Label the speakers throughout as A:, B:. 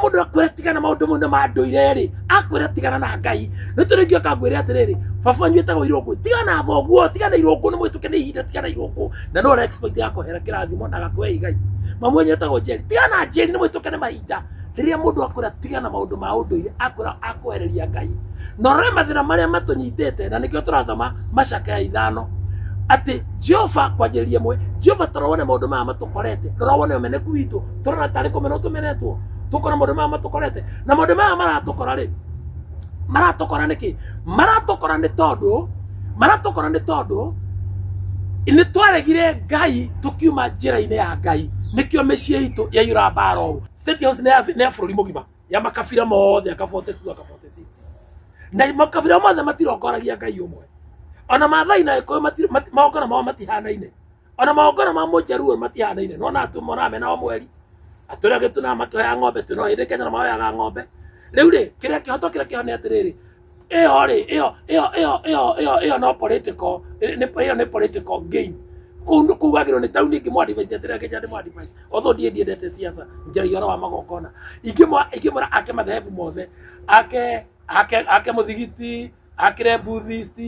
A: Mũndũ akwĩra tigana maũndũ mau nĩ ma ndũire rĩ, akwĩra tigana na Ngai. Nĩ tũrĩ ngĩoka ngwĩre atĩrĩrĩ, baba wanyu wĩtagwo Irũngũ, tigana thoguo, tigana Irũngũ, nĩ mũhĩtũke nĩ ihinda, tigana Irũngũ. Na no ũra expect gakũhera kĩrathimo na gakũhe igai. Mamu wanyu wĩtagwo Njeri, tigana Njeri, nĩ mũhĩtũke nĩ mahinda. Rĩrĩa mũndũ akwĩra tigana maũndũ ma ũndũire, akwĩra akwehereria Ngai. Na ũrore mathĩna marĩa matũnyitĩte, na nĩkĩo tũrathoma macakaya 5 atĩ Jehova kwanjĩrĩria ĩmwe, Jehova tũrora wone maũndũ maya matũkorete, rora wone ũmeneku witũ, tũrona tarĩ kũmenwo tũmenetwo, tũkona maũndũ maya matũkorete. Na maũndũ maya maratũkora rĩ, maratũkora nĩkĩ? Maratũkora nĩ tondũ, maratũkora nĩ tondũ nĩ twaregire Ngai tũkiuma njĩra-inĩ ya Ngai. Nĩkĩo mĩciĩ itũ yaiyũra mbara ũũ. State House nĩ ya bũrũri mũgima, ya makabira mothe, aka 42, aka 46. Na makabira mothe matirongoragia Ngai ũmwe. Ona Maathai na Gĩkũyũ magongona mao matihanaine. Ona magongona ma Mũjaruo matihanaine. Nĩwona atĩ mona mena o mweri. Atũrĩa gĩtuna makĩhoya ng'ombe, twĩna hĩndĩ Kenya na mahoyaga ng'ombe. Rĩu rĩ, kĩrĩa kĩhoto kĩrĩa kĩho nĩ atĩrĩrĩ, ĩyo rĩ, ĩyo, ĩyo, ĩyo, ĩyo, ĩyo, ĩyo no political, nĩ, ĩyo nĩ political game. Kũu nĩ kugagĩrwo nĩ taũni ingĩmũ advise atĩrĩrĩ, Kenya ndĩmũ advise. Although ndiĩ ndiendete siasa, njaragia ũhoro wa magongona. Ingĩmwĩra ake madhehebu mothe, ake mũthigiti, akĩre Buddhist,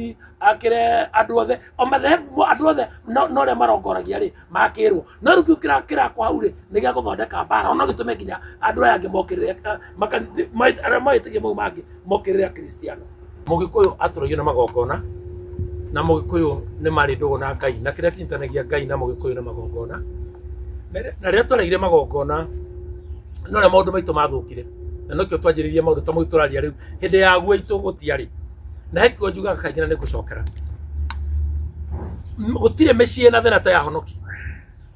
A: akĩre andũ othe, o madhehebu andũ othe, no ũrĩa marongoragia rĩ, makĩrwo. No rĩu kĩu kĩrakwo hau rĩ, nĩ gĩa gũthondeka mbara, ona gĩtũme nginya andũ aya angĩ mokĩrĩre, arĩa mawĩtĩkia mau mangĩ mokĩrĩre Akristiano. Mũgĩkũyũ atũragio na magongona, na Mũgĩkũyũ nĩ marĩ ndũgũ na Ngai, na kĩrĩa kĩnyitanagia Ngai na Mũgĩkũyũ nĩ magongona. Na rĩrĩa twaregire magongona, no ũrĩa maũndũ maitũ mathũkire, na nĩkĩo twanjĩrĩirie maũndũ ta mau tũraria rĩu, hĩndĩ ya guo itũ gũtiarĩ. Na he kiugo njugaga kaingĩ na nĩngũcokera. Gũtirĩ mĩciĩ na thĩna ta ya honoki.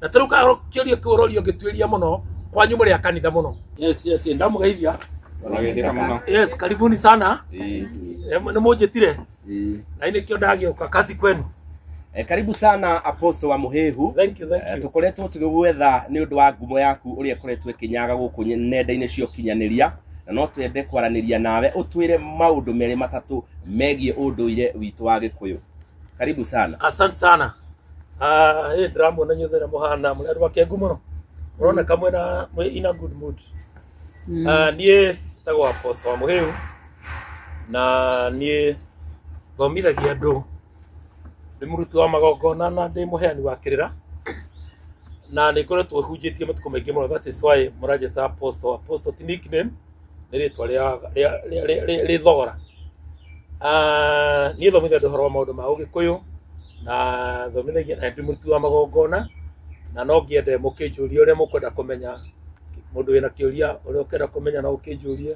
A: Na ta rĩu kĩũria kĩu ũrorio ngĩtuĩria mũno, kwanyu mũrĩ a kanitha mũno. Yes, yes, ndamũgeithia.
B: Ũrageithĩka mũno.
A: Yes, karibuni sana.
B: Ĩĩ.
A: Nĩ mũnjĩtire?
B: Ĩĩ.
A: Na nĩkĩo ndagĩũka, kazi kwenu.
C: Karibu sana Apostle wa Mũhĩhu.
A: Thank you, thank you.
C: Tũkoretwo tũgĩgwetha nĩ ũndũ wa ngumo yaku ũrĩa ĩkoretwo ĩkĩnyaga gũkũ nenda-inĩ cia ũkinyanĩria, na no twende kwaranĩria nawe ũtwĩre maũndũ merĩ matatũ megiĩ ũndũire witũ wa Gĩkũyũ. Karibu sana.
A: Asante sana. Ndĩramuona inyuothe ũrĩa mũhana, mũrĩ andũ akengu mũno. Mũroneka mwĩ in a good mood. Niĩ njĩtagwo Apostle wa Mũhĩhu, na niĩ thomithagia andũ, ndĩ mũruti wa magongona na ndĩ mũheani wa kĩrĩra, na nĩ ngoretwo hunjĩtie matukũ maingĩ mũno. That is why mũranjĩta Apostle. Apostle ti nickname, nĩ rĩtwa rĩ thogora. Niĩ thomithagia andũ ũhoro wa maũndũ ma Ũgĩkũyũ, na thomithagia na ndĩ mũruti wa magongona, na no ngĩende mũkĩnjũrie ũrĩa mũkwenda kũmenya. Mũndũ wĩna kĩũria ũrĩa ũkĩenda kũmenya no ũkĩnjũrie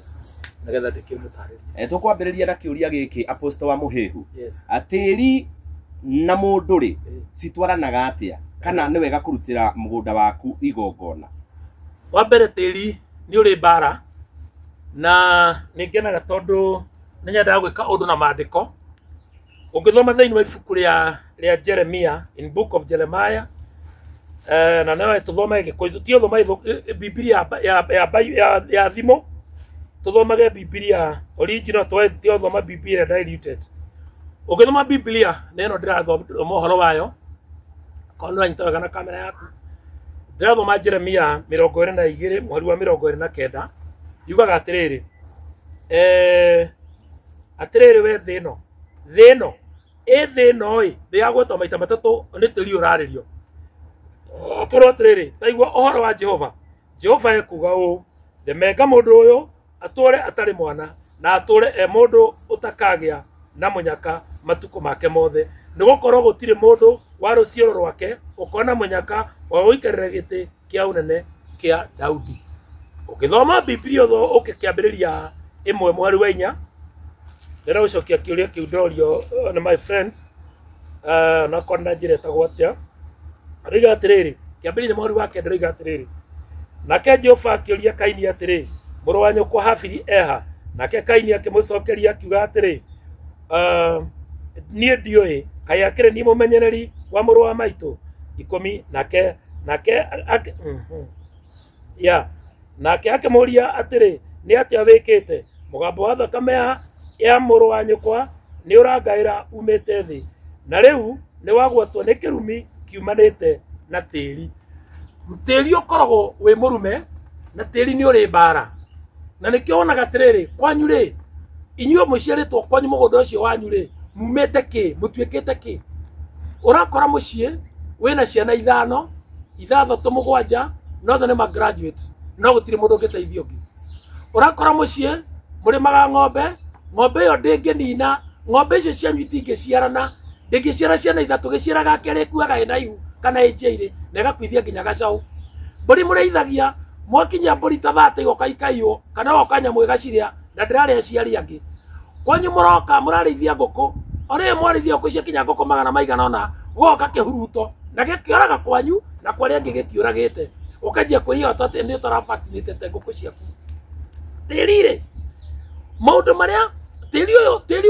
A: nĩgetha ndĩkĩmũtarĩrie.
C: Tũkwambĩrĩria na kĩũria gĩkĩ, Apostle wa Mũhĩhu.
A: Yes.
C: Tĩri na mũndũ rĩ, citwaranaga atĩa? Kana nĩ wega kũrutĩra mũgũnda waku igongona?
A: Wa mbere tĩri nĩ ũrĩ mbara, na nĩ ngenaga tondũ nĩ nyendaga gwĩka ũndũ na maandĩko. Ũngĩthoma thĩinĩ wa ibuku rĩa Jeremia, in book of Jeremiah, na no tũthome Gĩkũyũ, tũtiothoma Bibilia ya thimũ, tũthomage Bibilia original, tũtiothoma Bibilia diluted. Ũngĩthoma Bibilia, na ĩno ndĩrathoma ũhoro wayo, korwo nĩ ũranyita wega na kamera yaku, ndĩrathoma Jeremia 22 mũhari wa 29, yugaga atĩrĩrĩ, atĩrĩrĩ we thĩ ĩno, thĩ ĩno, ĩ thĩ ĩno ĩ, thĩ ya gwetwo maita matatũ nĩ tĩri ũrarĩrio. Okorwo atĩrĩrĩ, taigua ũhoro wa Jehova. Jehova ekuga ũũ, ndemenga mũndũ ũyũ atũre atarĩ mwana, na atũre e mũndũ ũtakagĩa na mũnyaka matukũ make mothe, nĩgũkorwo gũtirĩ mũndũ wa rũciaro rwake ũkona mũnyaka wa gũikarĩra gĩtĩ kĩa ũnene kĩa Daudi. Ũngĩthoma Bibilia ũke kĩambĩrĩria 1 mũhari wa 4, ndĩrenda gũcokia kĩũria kĩu ndorio nĩ my friend, na korwo na njĩra ĩtagwo atĩa. Aroiga atĩrĩrĩ, kĩambĩrĩria mũhari wa 9 aroiga atĩrĩrĩ, nake Jehova akĩũria Kaini atĩrĩ, mũrũ wa nyũkwa Habili eha? Nake Kaini akĩmũcokeria akiuga atĩrĩ, niĩ ndiũĩ, kaĩ akĩrĩ niĩ mũmenyereri wa mũrũ wa maitũ? 10. Nake, nake, ake, Ya. Nake akĩmũũria atĩrĩ, nĩ atĩa wĩkĩte? Mũgambo wa thakame ya mũrũ wa nyũkwa nĩ ũrangaĩra umĩte thĩ, na rĩu nĩ wagwatwo nĩ kĩrumi kiumanĩte na tĩri. Tĩri ũkoragwo wĩ mũrume, na tĩri nĩ ũrĩ mbara. Na nĩkĩo wonaga atĩrĩrĩ, kwanyu rĩ, inyuĩ mũciarĩtwo kwanyu mũgũnda ũcio wanyu rĩ, mumĩte kĩ, mũtuĩkĩte kĩ? Ũrakora mũciĩ wĩna ciana 5, 6, 7, nothe nĩ ma graduate, no gũtirĩ mũndũ ũngĩteithia ũngĩ. Ũrakora mũciĩ mũrĩmaga ng'ombe, ng'ombe ĩyo ndĩngĩnina, ng'ombe icio cianyu itingĩciarana, ndĩngĩciara ciana 3, gĩciaraga kerĩ ĩkuaga ĩna ihu kana ĩnjairĩ na ĩgakuithia nginya gacaũ. Mbũri mũrĩithagia, mwakinyia mbũri ta 30 igoka ikaiywo kana goka nyamũ ĩgacirĩa na ndĩrarĩa aciari angĩ. Kwanyu mũroka mũrarĩithia ngũkũ, o rĩrĩ mwarĩithia ngũkũ ciakinya ngũkũ 400 goka kĩhuruto na gĩkĩoraga kwanyu na kwa arĩa angĩ gĩtiũragĩte. Ũkanjia kwĩhota atĩ nĩ ũtara-vaccinate ngũkũ ciaku. Tĩri rĩ, maũndũ marĩa tĩri ũyũ, tĩri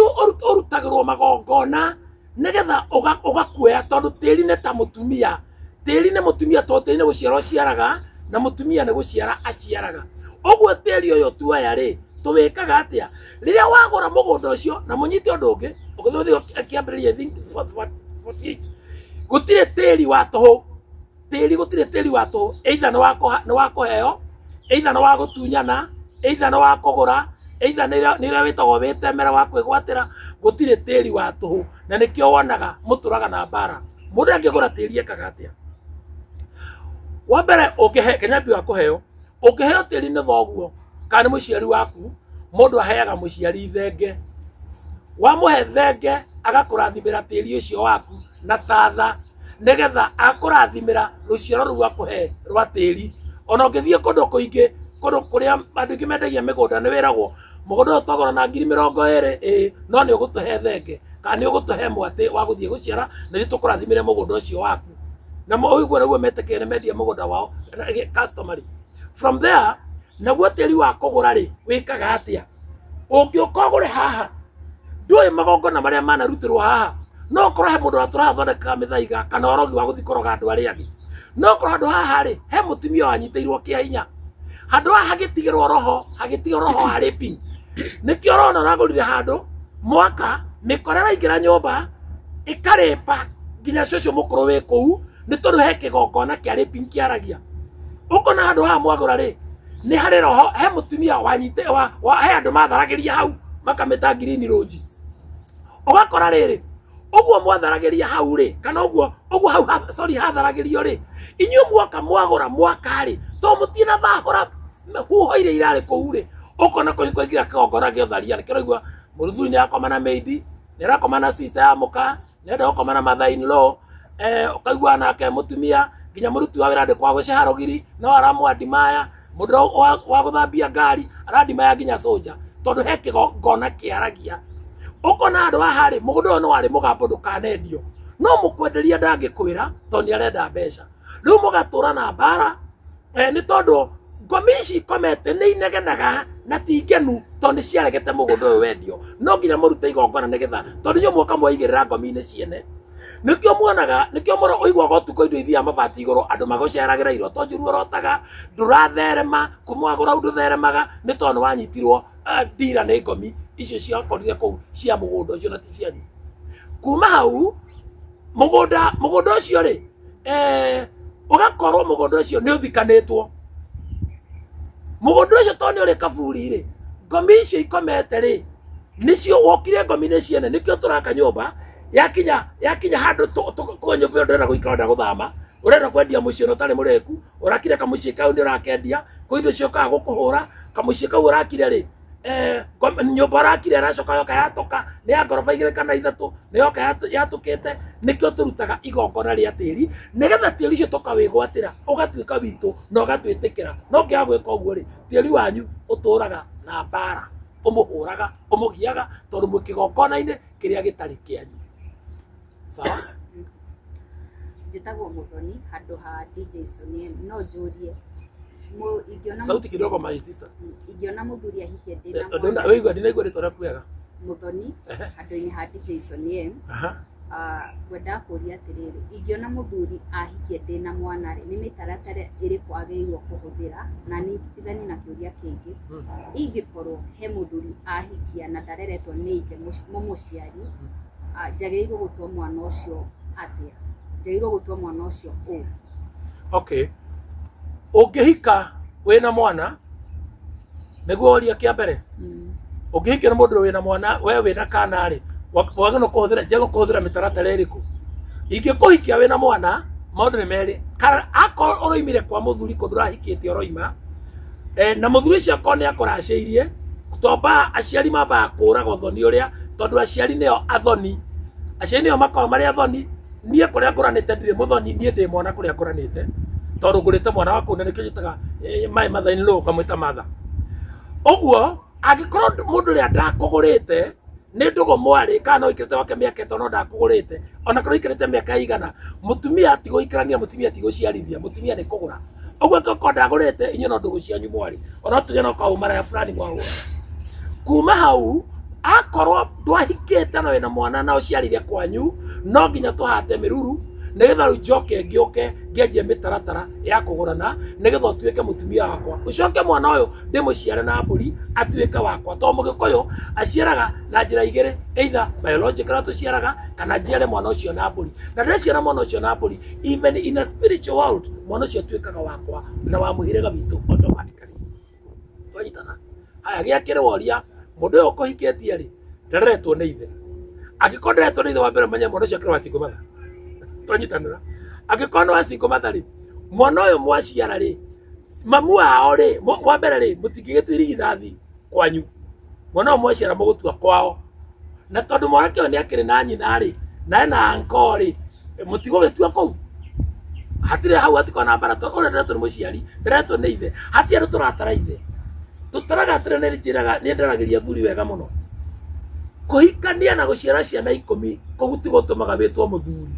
A: ũrutagĩrwo magongona nĩgetha ũgakuoya, tondũ tĩri nĩ ta mũtumia. Tĩri nĩ mũtumia tondũ tĩri nĩ gũciara ũciaraga na mũtumia nĩ gũciara aciaraga. Ũguo tĩri ũyũ tuoya rĩ, tũwĩkaga atĩa? Rĩrĩa wagũra mũgũnda ũcio, na mũnyite ũndũ ũngĩ, ũgĩthiĩ kĩambĩrĩria, I think 48. Gũtirĩ tĩri wa tũhũ. Tĩri gũtirĩ tĩri wa tũhũ. Either nĩ wa kũheo, either nĩ wa gũtunyana, either nĩ wa kũgũra, either nĩ ũrĩa wĩtagwo wĩtemere wa kwĩgwatĩra. Gũtirĩ tĩri wa tũhũ. Na nĩkĩo wonaga mũtũraga na mbara. Mũndũ angĩgũra tĩri ekaga atĩa? Wa mbere ũngĩhe, Kenya wa kũheo, ũngĩheo tĩri nĩ thoguo kana nĩ mũciari waku, mũndũ aheaga mũciari thenge. Wamũhe thenge agakũrathimĩra tĩri ũcio waku na tatha, nĩgetha akũrathimĩra rũciaro rũu akũhe rwa tĩri. Ona ũngĩthiĩ kũndũ kũingĩ, kũndũ kũrĩa andũ aingĩ mendagia mĩgũnda, nĩ wĩragwo mũgũnda ũyũ twagũra na ngiri 20, ĩĩ, no nĩ ũgũtũhe thenge kana nĩ ũgũtũhe mwatĩ wa gũthiĩ gũciara na nĩ tũkũrathimĩre mũgũnda ũcio waku. Na ũguo nĩguo metĩkĩre nĩ mendia mũgũnda wao customary. From there, naguo tĩri wa kũgũra rĩ, wĩkaga atĩa? Ũngĩũka ũgũre haha, ndũĩ magongona marĩa manarutĩrwo haha. No ũkorwo he mũndũ watũra athondekaga mĩthaiga kana ũrogi wa gũthiĩ kũroga andũ arĩa angĩ. No ũkorwo handũ haha rĩ, he mũtumia wanyitĩirwo kĩa hinya. Handũ haha hagĩtigĩrwo roho, hagĩtigĩrwo roho wa raping. Nĩkĩo ũrona ũragũrire handũ mwaka, mĩkora ĩraingĩra nyũmba ĩkarĩpa nginya cũcũ mũkũrũ wĩ kũu, nĩ tondũ he kĩgongona kĩa raping kĩaragia. Ũkona handũ haha mwagũra rĩ, nĩ harĩ roho, he mũtumia wanyite, wa, he andũ matharagĩria hau makamĩta ngirini rũnji. Ũgakora rĩrĩ, ũguo mwatharagĩria hau rĩ, kana ũguo, ũguo hau sorry, hatharagĩrio rĩ, inyuĩ mwoka mwagũra mwaka rĩ, to mũtirĩ na thahũra huho iria irarĩ kũu rĩ, ũkona kũu kũingĩra kĩgongona gĩa ũtharia, nĩkĩo ũraigua mũthuri nĩ arakoma na maid, nĩ arakoma na sister ya mũka, nĩ enda gũkoma na mother in law, ũkaigua nake mũtumia nginya mũruti wa wĩra ndĩkwa gũceha rũgiri, no aramwandimaya, mũndũ wa gũthambia ngari arandimaya nginya soja, tondũ he kĩgongona kĩaragia. Ũkona handũ haha rĩ, mũgũnda ũyũ nĩ warĩ mũgambo ndũkanendio, no mũkwenderia ndangĩkwĩra tondũ nĩ arenda mbeca. Rĩu mũgatũra na mbara, nĩ tondũ ngomi ici ikomete nĩ inegenaga na ti ngenu tondũ nĩ ciaregete mũgũnda ũyũ wendio. No nginya mũrute igongona nĩgetha, tondũ inyuĩ mwoka mwaigĩrĩra ngomi-inĩ ciene. Nĩkĩo muonaga, nĩkĩo mũro ũiguaga ũtukũ indo ithiaga mabati igũrũ, andũ magũceragĩra iroto njũru ũrotaga, ndũratherema, kuma wagũra ndũtheremaga, nĩ tondũ nĩwanyitirwo, ndira nĩ ngomi icio ciakorire kũu cia mũgũnda ũcio na ti cianyu. Kuma hau, mũgũnda ũcio rĩ, ũgakorwo mũgũnda ũcio nĩ ũthikanĩtwo. Mũgũnda ũcio tondũ nĩ ũrĩ kaburi rĩ, ngomi icio ikomete rĩ, nĩcio wokire ngomi-inĩ ciene, nĩkĩo tũraka nyũmba, yakinya handũ kũu nyũmba ĩyo ndũrenda gũikara, ũrenda gũthama, ũrenda kwendia mũciĩ ũrĩa ũtarĩ mũrĩku, ũrakire kamũciĩ kau nĩ ũrakendia, kwĩ indo ciũkaga gũkũhũra, kamũciĩ kau ũrakire rĩ, nyũmba ũrakire ĩracoka yoka yatũka, nĩ ya ngoroba 2 kana 3, nĩ yoka yatũkĩte, nĩkĩo tũrutaga igongona rĩa tĩri, nĩgetha tĩri ũcio tũkawĩgwatĩra, ũgatuĩka witũ na ũgatwĩtĩkĩra. No ũngĩaga gwĩka ũguo rĩ, tĩri wanyu ũtũraga na mbara, ũmũhũraga, ũmũgiaga, tondũ mwĩ kĩgongona-inĩ kĩrĩa gĩtarĩ kĩanyu. Sawa?
B: Njĩtagwo Muthoni handũ ha DJ Sonia, no njũrie ingĩona
A: Sauti kidogo my sister.
B: Ingĩona mũthuri ahikie ndĩna mwana.
A: Wĩigua, ndinaigua rĩtwa rĩaku wega.
B: Muthoni handũ-inĩ ha DJ Sonia. Ngwendaga kũũria atĩrĩrĩ, ingĩona mũthuri ahikie ndĩna mwana rĩ, nĩ mĩtaratara ĩrĩkũ agĩrĩirwo kũhũthĩra? Na ningithanie na kĩũria kĩngĩ, ingĩkorwo he mũthuri ahikia na ndareretwo nĩ ithe mũmũciari, njagĩrĩirwo gũtua mwana ũcio atĩa? Njagĩrĩirwo gũtua mwana ũcio ũ?
A: Okay. Ũngĩhika wĩna mwana, Nĩguo ũria kĩa mbere. Ũngĩhikio nĩ mũndũ wĩna mwana, we wĩna kana rĩ, wagĩrĩirwo kũhũthĩra njagĩrĩirwo kũhũthĩra mĩtaratara ĩrĩkũ? Ingĩkũhikia wĩna mwana, maũndũ nĩ merĩ. Kana akorwo ũroimire kwa mũthuri kũndũ ũrahikĩte ũroima, na mũthuri ũcio akorwo nĩ akũracĩirie, twamba aciari mambaga kũraga ũthoni ũrĩa, tondũ aciari nĩo athoni. Aciari nĩo makoragwo marĩ athoni. Niĩ kũrĩa ngũranĩte ndirĩ mũthoni, niĩ ndĩ mwana kũrĩa ngũranĩte, tondũ ngũrĩte mwana wa kũu na nĩkĩo njĩtaga my mother in law ngamwĩta mother. Ũguo angĩkorwo mũndũ ũrĩa ndakũgũrĩte nĩ ndũgũ mwarĩ, kana no ũikarĩte gwake mĩaka ĩtano ndakũgũrĩte, ona kana ũikarĩte mĩaka ĩigana, mũtumia ti gũikarania, mũtumia ti gũciarithia, mũtumia nĩ kũgũra. Ũguo angĩkorwo ndagũrĩte, inyuĩ no ndũgũ cianyu mwarĩ, ona tuge no kaũmaraya fulani mwahũra. Kuma hau akorwo ndwahikĩte na wĩna mwana na ũciarire kwanyu, no nginya tũhate mĩruru nĩgetha rĩu njoke ngĩũke ngĩanjie mĩtaratara ya kũgũrana nĩgetha ũtuĩke mũtumia wakwa. Ũcoke mwana ũyũ ndĩmũciare na mbũri atuĩke wakwa, tondũ mũgĩkũyũ aciaraga na njĩra igĩrĩ, either biological tũciaraga kana njiare mwana ũcio na mbũri. Na ndĩraciara mwana ũcio na mbũri, even in a spiritual world mwana ũcio atuĩkaga wakwa na wa mũhĩrĩga witũ automatically. Twanyitana? Haya, gĩa kerĩ woria mũndũ ũyũ ũkũhikĩtie rĩ, ndareretwo nĩ ithe. Angĩkorwo ndareretwo nĩ ithe, wa mbere menye mwana ũcio akĩrĩ wa single mother. Twanyitanĩra. Angĩkorwo nĩ wa single mother rĩ, mwana ũyũ mwaciara rĩ, mamu wao rĩ, wa mbere rĩ, mũtingĩgĩtua irigithathi kwanyu. Mwana ũyũ mwaciara mũgũtua kwao. Na tondũ mwanake ũyũ nĩ akĩrĩ na nyina rĩ, na ena uncle rĩ, mũtigũgĩtua kũu. Hatirĩ hau hatikoragwo na mbara, tondũ ũrĩa ndaretwo nĩ mũciari, ndaretwo nĩ ithe. Hatirĩ andũ tũratara ithe. Tũtaraga atĩrĩ, nĩ njĩraga, nĩ ndaragĩria athuri wega mũno. Kũhikania na gũciara ciana 10 kũu ti gũtũmaga wĩtwo mũthuri.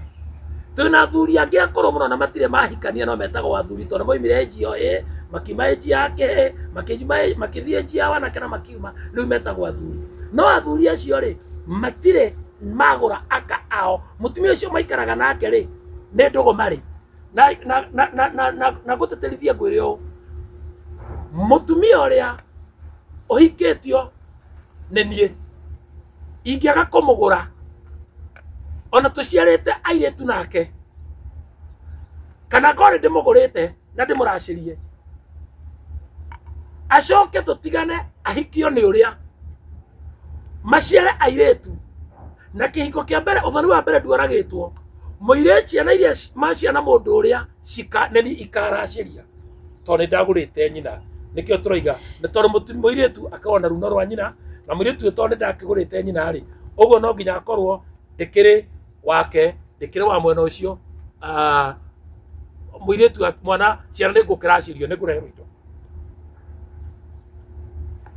A: Twĩna athuri angĩ akũrũ mũno na matirĩ mahikania no metagwo athuri, tondũ moimire age ĩyo ĩ, makiuma age ya kĩhĩ, makĩthiĩ age ya wanake na makiuma, rĩu metagwo athuri. No athuri acio rĩ, matirĩ magũra aka ao. Mũtumia ũcio maikaraga nake rĩ, nĩ ndũgũ marĩ. Na ngũtĩtĩrithia ngwĩre ũũ, mũtumia ũrĩa ũhikĩtio nĩ niĩ, ingĩaga kũmũgũra ona tũciarĩte airĩtu nake, kana ngorwo ndĩmũgũrĩte na ndĩmũracĩrie, acoke tũtigane ahikio nĩ ũrĩa, maciare airĩtu, na kĩhiko kĩa mbere, ũthoni wa mbere ndworagĩtwo, mũirĩtu ciana iria maciana mũndũ ũrĩa nĩ ikaracĩria, tondũ nĩ ndagũrĩte nyina. Nĩkĩo tũroiga, nĩ tondũ mũirĩtu akoragwo na runo rwa nyina, na mũirĩtu ũyũ tondũ nĩ ndakĩgũrĩte nyina rĩ, ũguo no nginya akorwo ndĩkĩrĩ wake, ndĩkĩrĩ wa mwena ũcio. Mũirĩtu mwana ciana nĩ ngũkĩracĩrio, nĩ ngũreherwo indo.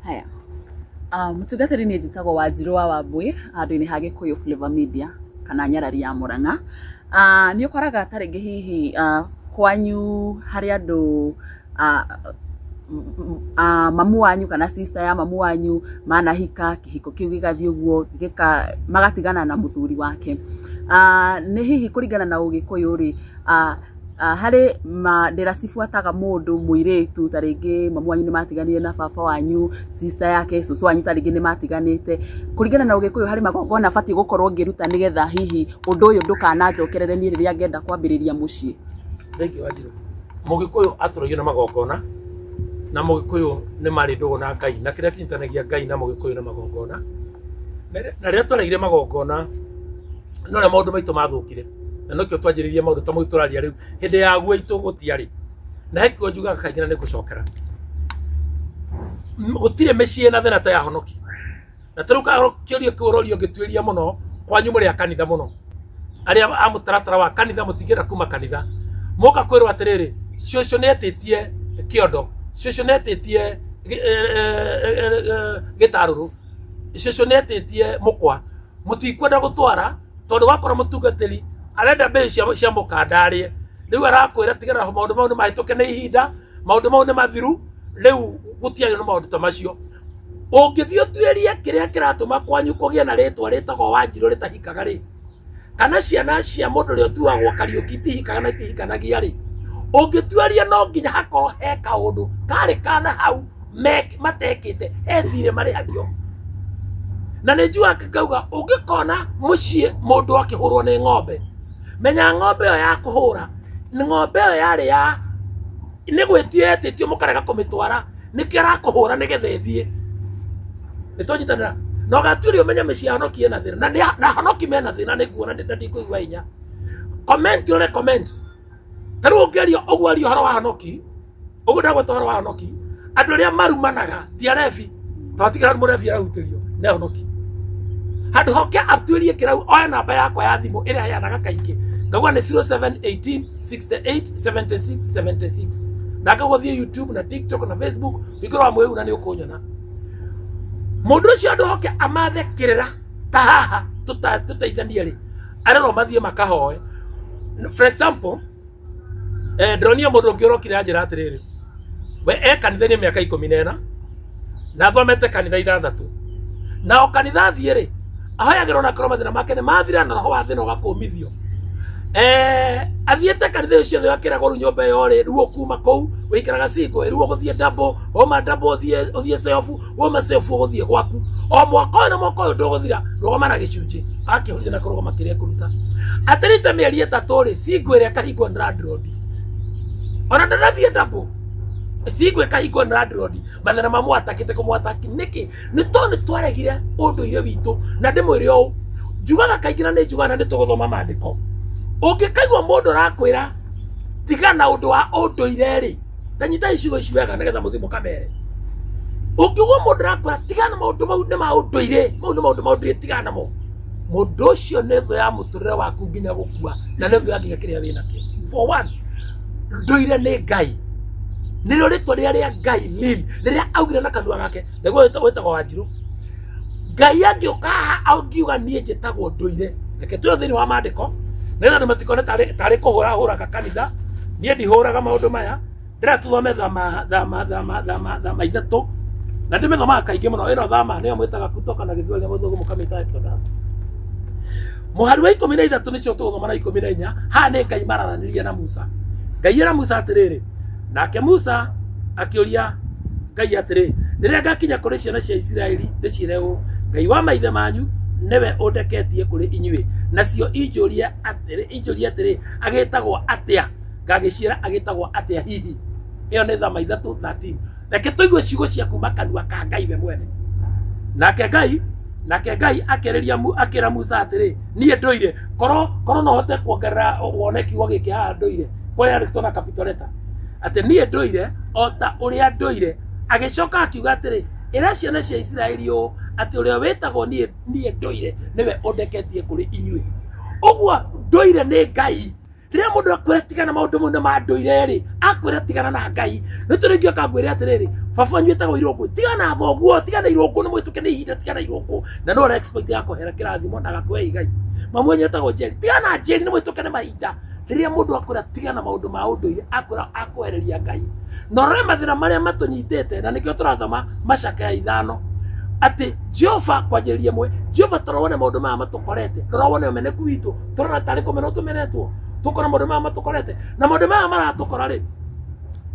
D: Haya. Mũtungatĩri, niĩ njĩtagwo Wanjirũ wa Wambui, handũ-inĩ ha Gĩkũyũ Flavor Media kana Nyarari ya Mũrang'a. Nĩ ũkoraga ta rĩngĩ hihi kwanyu harĩ andũ mamu wanyu kana sister ya mamu wanyu manahika, kĩhiko kĩu gĩgathiĩ ũguo magatigana na mũthuri wake. Nĩ hihi kũringana na ũgĩkũyũ rĩ, harĩ ndĩra cibuataga mũndũ mũirĩtu, ta rĩngĩ mamu wanyu nĩ matiganire na baba wanyu, sister yake, cũcũ wanyu ta rĩngĩ nĩ matiganĩte, kũringana na ũgĩkũyũ harĩ magongona batiĩ gũkorwo ngĩruta nĩgetha hihi ũndũ ũyũ ndũkananjokerere niĩ rĩrĩa ngenda kwambĩrĩria mũciĩ?
A: Thengiũ Wanjirũ. Mũgĩkũyũ atũragio na magongona, na mũgĩkũyũ nĩ marĩ ndũgũ na Ngai, na kĩrĩa kĩnyitanagia Ngai na mũgĩkũyũ na magongona. Na rĩrĩa twaregire magongona, no rĩrĩa maũndũ maitũ mathũkire, na nĩkĩo twanjĩrĩirie maũndũ ta mau tũraria rĩu, hĩndĩ ya guo itũ gũtiarĩ. Na he kiugo njugaga kaingĩ na nĩngũcokera, gũtirĩ mĩciĩ na thĩna ta ya honoki. Na ta rĩu kĩũria kĩu ũrorio ngĩtuĩria mũno, kwanyu mũrĩ a kanitha mũno, arĩa a mũtaratara wa kanitha mũtingĩenda kuma kanitha, moka kwĩrwo atĩrĩrĩ, cũcũ nĩetĩtie kĩondo, cũcũ nĩetĩtie gĩtarũrũ, cũcũ nĩetĩtie mũkwa, mũtikwenda gũtwara tondũ wakora mũtungatĩri arenda mbei cia mũkanda arĩe. Rĩu arakwĩra tigana maũndũ mau nĩ mahĩtũke nĩ ihinda, maũndũ mau nĩ mathiru, rĩu gũtiagĩrĩirwo nĩ maũndũ ta macio. Ũngĩthiĩ ũtuĩrie kĩrĩa kĩratũma kwanyu kũgĩe na rĩtwa rĩtagwo Wanjirũ rĩtahikaga rĩ, kana ciana cia mũndũ ũrĩa ũtuagwo Kariũki itihikaga na itihikanagia rĩ, ũngĩtuĩria no nginya hakorwo he kaũndũ karĩ kana hau matekĩte, he thirĩ marĩhagio. Na nĩ njugaga ngauga, ũngĩkona mũciĩ mũndũ akĩhũrwo nĩ ng'ombe, menya ng'ombe ĩyo ya kũhũra, nĩ ng'ombe ĩyo yarĩ ya nĩ gwĩtio yetĩtio mũkarega kũmĩtwara, Nĩkĩo arakũhũra nĩgetha ĩthiĩ. Nĩtwanyitanĩra. Na ũgatuĩria ũmenye mĩciĩ ya honoki ĩna thĩna. Na honoki mena thĩna nĩnguona ndikũigua hinya. Comment ũrore comment. Ta rĩu ũngĩaria ũguo aria ũhoro wa honoki, ũguo ndagweta ũhoro wa honoki, andũ arĩa marumanaga ti arebi, twatigira mũrebi arahutĩrio nĩ honoki. Handũ hoke atuĩrie kĩrau oe namba yakwa ya thimũ ĩrĩa heanaga kaingĩ. Ngauga nĩ 0718 68 76 76. Na ngagũthiĩ YouTube na TikTok na Facebook, hingũra wa mwĩu na nĩ ũkũnyona. Mũndũ ũcio andũ hoke amathe kĩrĩra ta haha tũteithanie rĩ, arerwo mathiĩ makahoe. For example, ndĩronire mũndũ ũngĩ ũrokire anjĩra atĩrĩrĩ, we e kanitha-inĩ mĩaka 14 na athomete kanitha 6 na o kanitha athiĩ rĩ ahoyagĩrwo na korwo mathĩna make nĩ mathira na roho wa thĩna ũgakũmithio. Athiĩte kanitha ĩyo ciothe akĩragwo rĩu nyũmba ĩyo rĩ, rĩu ũkuma kũu wĩikaraga single, rĩu ũgũthiĩ double, wauma double ũthiĩ self, wauma self ũgũthiĩ gwaku. O mwaka ũyũ na mwaka ũyũ ndũgũthira, rũgama na gĩcunjĩ. Akĩhũrithia na kũrũgama kĩrĩa ekũruta. Atĩrĩte mĩeri 3 rĩ, single ĩrĩa ĩkahingwo nĩ landlord. Ona ndanathiĩ double, single ĩkahingwo nĩ landlord. Mathĩna mamwatakĩte kũmwataki nĩkĩ? Nĩ tondũ nĩ twaregire ũndũire witũ. Na ndĩmwĩre ũũ, njugaga kaingĩ na nĩ njugaga na nĩ tũgũthoma maandĩko. Ũngĩkaigua mũndũ arakwĩra tigana ũndũ wa ũndũire rĩ, ta nyita icigo ici wega nĩgetha mũthiĩ mũkamere. Ũngĩigua mũndũ arakwĩra tigana maũndũ mau nĩ ma ũndũire, mau nĩ maũndũ ma ũndũire, tigana namo. Mũndũ ũcio nĩ thũ ya mũtũrĩre waku nginya gũkua, na nĩ thũ ya nginya kĩrĩa wĩnakĩo. For one, ndũire nĩ Ngai. Nĩrĩo rĩtwa rĩrĩa rĩa Ngai lili, rĩrĩa augire na kanua gake, nĩguo wĩtagwo Wanjirũ. Ngai angĩũka haha angiuga niĩ njĩtagwo ndũire. Reke tuoe thĩinĩ wa maandĩko, nĩgetha andũ matikone tarĩ kũhũra hũraga kanitha. Niĩ ndihũraga maũndũ maya. Ndĩrenda tũthome thama 3. Na ndĩmĩthomaga kaingĩ mũno. Ĩno thama nĩyo mwĩtaga kutoka na Gĩthweri na Gĩthũngũ mũkamĩta Exodus. Mũhari wa 13 nĩcio tũgũthoma na 14. Haha nĩ Ngai mararanĩria na Musa. Ngai era Musa atĩrĩrĩ, nake Musa akĩũria Ngai atĩrĩ, rĩrĩa ngakinya kũrĩ ciana cia Isiraeli ndĩciĩre ũũ, Ngai wa maithe manyu nĩwe ũndeketie kũrĩ inyuĩ, nacio injũrie atĩrĩ, agĩtagwo atĩa? Ngagĩciĩra agĩtagwo atĩa hihi? Ĩyo nĩ thama 3:13. Reke tũigue ciugo cia kuma kanua ka Ngai we mwene. Nake Ngai akĩra Musa atĩrĩ, niĩ ndũire. Korwo no hote kuongerera wone kiugo gĩkĩ haha ndũire, kũrĩa rĩtwo na capital letter, atĩ niĩ ndũire o ta ũrĩa ndũire. Agĩcoka akiuga atĩrĩ, ĩra ciana cia Isiraeli ũũ, atĩ ũrĩa wĩtagwo niĩ ndũire nĩwe ũndeketie kũrĩ inyuĩ. Ũguo ndũire nĩ Ngai. Rĩrĩa mũndũ akwĩra tigana maũndũ mau nĩ ma ndũire rĩ, akwĩra tigana na Ngai. Nĩ tũrĩ ngĩũka ngwĩre atĩrĩrĩ, baba wanyu wĩtagwo Irũngũ, tigana na thoguo, tigana Irũngũ, nĩ mũhĩtũke nĩ ihinda, tigana Irũngũ. Na no ũra-expect akũhera kĩrathimo na agakũhe igai. Mamu wanyu wĩtagwo Njeri, tigana na Njeri, nĩ mũhĩtũke nĩ mahinda. Rĩrĩa mũndũ akwĩra tigana maũndũ ma ũndũire, akwĩra akwehereria Ngai. Na ũrore mathĩna marĩa matũnyitĩte, na nĩkĩo tũrathoma macakaya 5. Atĩ Jehova kwanjĩrĩria ĩmwe, Jehova tũrora wone maũndũ maya matũkorete, rora wone ũmeneku witũ, tũrona tarĩ kũmenwo tũmenetwo, tũkona maũndũ maya matũkorete. Na maũndũ maya maratũkora rĩ,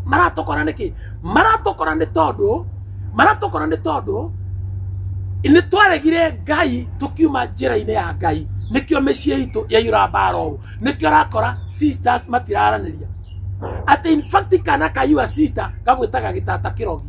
A: maratũkora nĩkĩ? Maratũkora nĩ tondũ nĩ twaregire Ngai tũkiuma njĩra-inĩ ya Ngai. Nĩkĩo mĩciĩ itũ yaiyũra mbara ũũ. Nĩkĩo ũrakora sisters matiraranĩria. Atĩ in fact kana ka your sister gagwĩtaga gĩtata kĩrogi,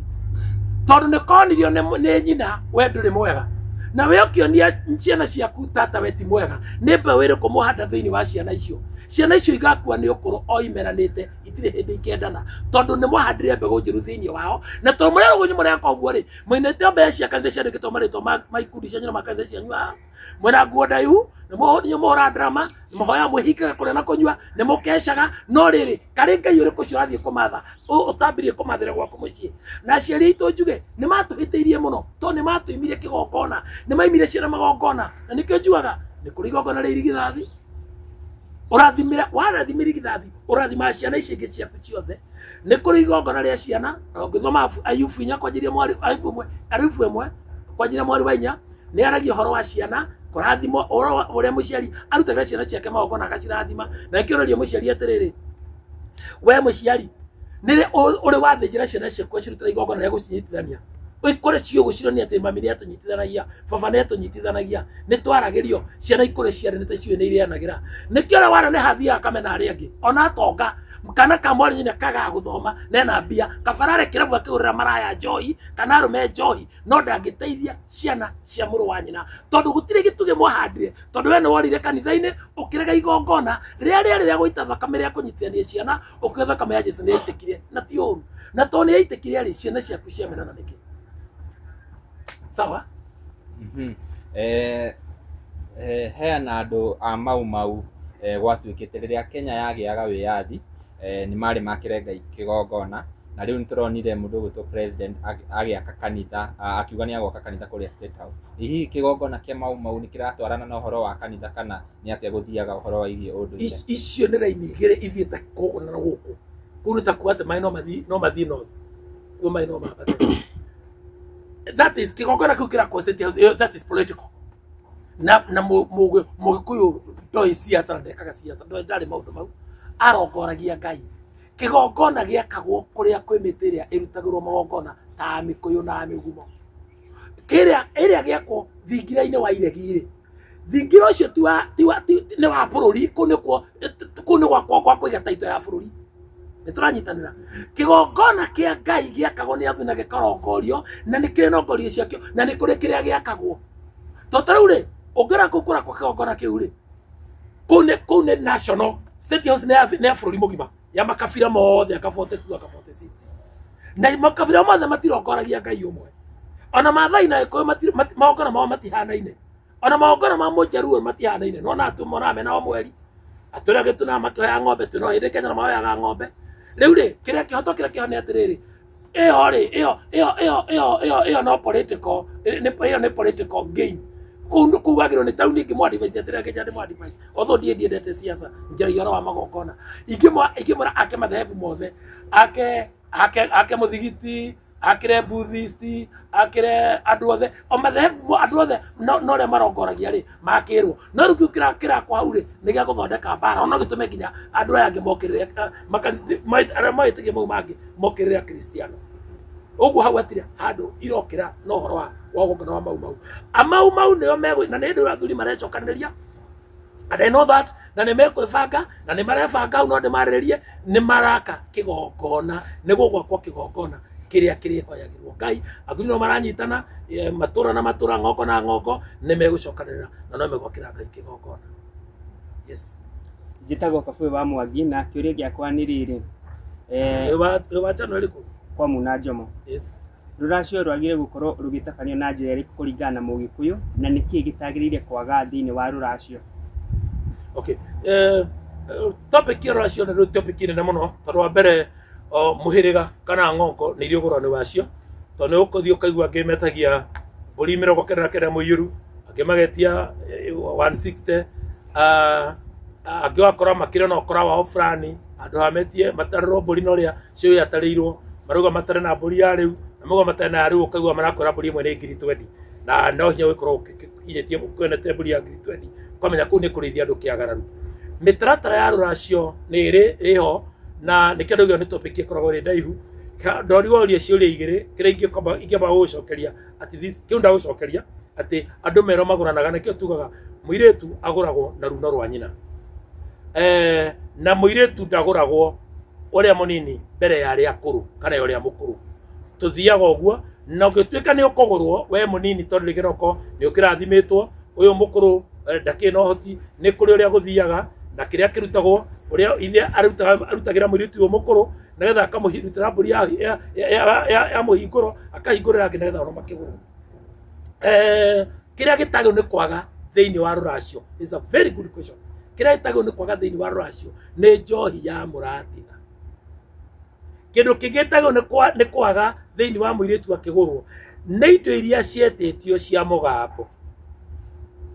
A: tondũ nĩ konirio nĩ nyina we ndũrĩ mwega. Na we ũkĩonia ciana ciaku tata we ti mwega, nĩ mbeũ ĩrĩkũ mũhanda thĩinĩ wa ciana icio? Ciana icio igakua nĩ ũkũrũ o imeranĩte, itirĩ hĩndĩ ikendana, tondũ nĩ mwahandire mbegũ njũru thĩinĩ wao. Na tondũ mũrĩa rũgũnyu mũreka ũguo rĩ, mũinĩte mbeca cia kanitha ciandĩkĩtwo marĩtwa ma ikundi cianyu na ma kanitha cianyu haha. Mwĩna nguo ndaihu, nĩ mũhũra drama, nĩ mũhoya mwĩhingaga kũrĩa na kũnyua, nĩ mũkecaga. No rĩrĩ, karĩ Ngai ũrĩkũ ũcio ũrathiĩ kũmatha, ũtambirie kũmathĩra gwaku mũciĩ? Na aciari aitũ njuge nĩ matũhĩtĩirie mũno, tondũ nĩ matũimire kĩgongona, nĩ maimire ciana magongona. Na nĩkĩo njugaga nĩ kũrĩ igongona rĩa irigithathi. Ũrathimĩra, warathimĩra irigithathi, ũrathimaga ciana ici ingĩ ciaku ciothe. Nĩ kũrĩ igongona rĩa ciana, na ũngĩthoma Ayubu 4 kwanjĩrĩria mwari, Ayubu 1 kwanjĩrĩria mwari wa 4, nĩ aragia ũhoro wa ciana kũrathimwo, ũrĩa mũciari arutagĩra ciana ciake magongona agacirathima. Na nĩkĩo ũroria mũciari atĩrĩrĩ, we mũciari nĩrĩ ũrĩ wathĩnjĩra ciana ciaku acirutĩra igongona rĩa gũcinyitithania? Ikore ciũgũ cironania atĩ mami nĩatũnyitithanagia, baba nĩatũnyitithanagia, nĩtwaragĩrio, ciana ikũre ciaranĩte ciũĩ nĩ irĩanagĩra. Nĩkĩo ũrĩa waneneha athiaga akamena arĩa angĩ, ona atonga kana ka mwarĩ nyina kagaga gũthoma nena mbia, kabara kĩrabu akĩgũrĩra maraya njohi kana arũme njohi, no ndangĩteithia ciana cia mũrũ wa nyina, tondũ gũtirĩ gĩtugĩ mwahandire, tondũ we nĩworire kanitha-inĩ ũkĩrega igongona rĩrĩa rĩarĩ rĩa gũita thakame rĩa kũnyitithania ciana, ũkiuga thakame ya Jesũ nĩyaitĩkire, na ti ũru, na tondũ nĩyaitĩkire rĩ, ciana ciaku ciamenana nĩkĩ? Sawa?
E: Heana andũ a Mau Mau gwatuĩkĩte rĩrĩa Kenya yagĩaga wĩyathi, nĩ marĩ makĩre Ngai kĩgongona, na rĩu nĩtũronire mũndũ ũgwĩtwo president agĩaka kanitha, akiuga nĩ agwaka kanitha kũrĩa State House. Hihi kĩgongona kĩa Mau Mau nĩ kĩratwarana na ũhoro wa kanitha kana nĩ atĩa gũthiaga ũhoro wa igie ũndũire?
A: Icio nĩ raini igĩrĩ ithiĩte kũgũ na gũkũ. Kũu nĩ ta kuga atĩ maĩ no mathiĩ north, kuo maĩ no mambate. That is kĩgongona kĩu kĩrakwo State House, that is political. Na Mũgĩkũyũ ndoĩ siasa na ndekaga siasa, ndarĩ maũndũ mau, arongoragia Ngai. Kĩgongona gĩakagwo kũrĩa kwĩ mĩtĩ ĩrĩa ĩrutagĩrwo magongona ta mĩkũyũ na mĩgumo. Kĩrĩa ĩrĩa gĩakwo thingira-inĩ wa iregi rĩ, thingira ũcio nĩ wa bũrũri, kũu nĩkuo kũu nĩ gwakwa gwa kũiga taito ya bũrũri. Nĩtũranyitanĩra. Kĩgongona kĩa Ngai gĩakagwo nĩ athuri na gĩkarongorio, na nĩ kĩrĩ nongorio ciakĩo, na nĩ kũrĩ kĩrĩa gĩakagwo. To ta rĩu rĩ, ũngĩra kũu kũrakwo kĩgongona kĩu rĩ, kũu nĩ national State House nĩ ya bũrũri mũgima, ya makabira mothe, aka 42 aka 46, na makabira mothe matirongoragia Ngai ũmwe. Ona Maathai na Gĩkũyũ magongona mao matihanaine, ona magongona ma Mũjaruo matihanaine. Nĩwona atĩ mona mena o mweri atũrĩa gĩtuna makĩhoya ng'ombe, twĩna hĩndĩ Kenya na mahoyaga ng'ombe. Rĩu rĩ, kĩrĩa kĩhoto kĩrĩa kĩho nĩ atĩrĩrĩ, ĩyo rĩ, ĩyo no political, ĩyo nĩ political game. Kũu wagĩrĩirwo nĩ taũni ingĩmũ advise atĩrĩrĩ, Kenya ndĩmũ advise, although ndiĩ ndiendete siasa, njaragia ũhoro wa magongona, ingĩmwĩra ake madhehebu mothe, ake mũthigiti, akĩre Buddhist, akĩre andũ othe, o madhehebu andũ othe no ũrĩa marongoragia rĩ, makĩrwo. No rĩu kĩu kĩrakwo hau rĩ, nĩ gĩa gũthondeka mbara, ona gĩtũme nginya andũ aya angĩ mokĩrĩre, arĩa mawĩtĩkia mau mangĩ mokĩrĩre Akristiano. Ũguo hau hatirĩ handũ irokĩra na ũhoro wa gongona wa Mau Mau. A Mau Mau nĩo megũ, na nĩ hĩndĩ athuri marecokanĩrĩria, and I know that, na nĩ mekwĩbanga, na nĩ marebanga hau, no ndĩmarĩrĩrie, nĩ maraka kĩgongona, nĩ gũgwakwo kĩgongona kĩrĩa kĩrĩhoyagĩrwo Ngai. Athuri no maranyitana, matũra na matũra, ng'ongo na ng'ongo, nĩ megũcokanĩrĩra na no megwakĩra Ngai kĩgongona. Yes.
F: Njĩtagwo Kabũĩ wa Mwangi, na kĩũria gĩakwa nĩ rĩrĩ,
A: Wĩ wa channel ĩrĩkũ?
F: Kwa Muna Njomo.
A: Yes.
F: Rũracio rwagĩrĩire gũkorwo rũgĩtabanio na njĩra ĩrĩkũ kũringana na Mũgĩkũyũ, na nĩkĩĩ gĩtagĩrĩire kwaga thĩinĩ wa rũracio?
A: Okay. Topic ya rũracio nĩ topic nene mũno, tondũ wa mbere mũhĩrĩga kana ng'ongo nĩ iria ũgũrani wacio, tondũ nĩ ũkũthiĩ ũkaigua angĩ metagia mbũri 99 mũiyũru, angĩ magetia 160, angĩ wakora makĩrĩ na ũkora wao fulani, andũ hametie matarĩrwo mbũri na ũrĩa cio yatarĩirwo, marauga matare na mbũri ya rĩu, na mauga matare na ya rĩu, ũkaigua marakwĩra mbũri ĩmwe nĩ 20,000, na no hinya ũgĩkorwo ũkinyĩtie ũkĩonete mbũri ya 20,000, ũkamenya kũu nĩ kũrĩithia andũ kĩagararu. Mĩtaratara ya rũracio nĩ ĩrĩ ĩho, na nĩkĩo ndauga nĩ topic ĩkoragwo ĩrĩ ndaihu. Ndorigwo ũrie ciũria igĩrĩ, kĩrĩa ingĩamba gũgũcokeria atĩ this, kĩu ndagũcokeria atĩ andũ merwo magũranaga, nĩkĩo tugaga mũirĩtu agũragwo na runo rwa nyina, na mũirĩtu ndagũragwo ũrĩa mũnini mbere ya arĩa akũrũ kana ya ũrĩa mũkũrũ. Tũthiaga ũguo, na ũngĩtuĩka nĩ ũkũgũrwo we mũnini, tondũ rĩngĩ no nĩ ũkĩrathimĩtwo, ũyũ mũkũrũ ndakĩrĩ na ũhoti, nĩ kũrĩ ũrĩa gũthiaga na kĩrĩa kĩrutagwo, ũrĩa ithe arutagĩra mũirĩtu ũyũ mũkũrũ, nĩgetha akamũrutĩra mbũri ya mũhingũro, akahingũrĩra angĩ nĩgetha ona makĩgũrwo. Kĩrĩa gĩtagĩrĩirwo nĩ kwaga thĩinĩ wa rũracio is a very good question. Kĩrĩa gĩtagĩrĩirwo nĩ kwaga thĩinĩ wa rũracio nĩ njohi ya mũratina. Kĩndũ kĩngĩ gĩtagĩrĩirwo nĩ kwaga thĩinĩ wa mũirĩtu akĩgũrwo nĩ indo iria cietĩtio cia mũgambo.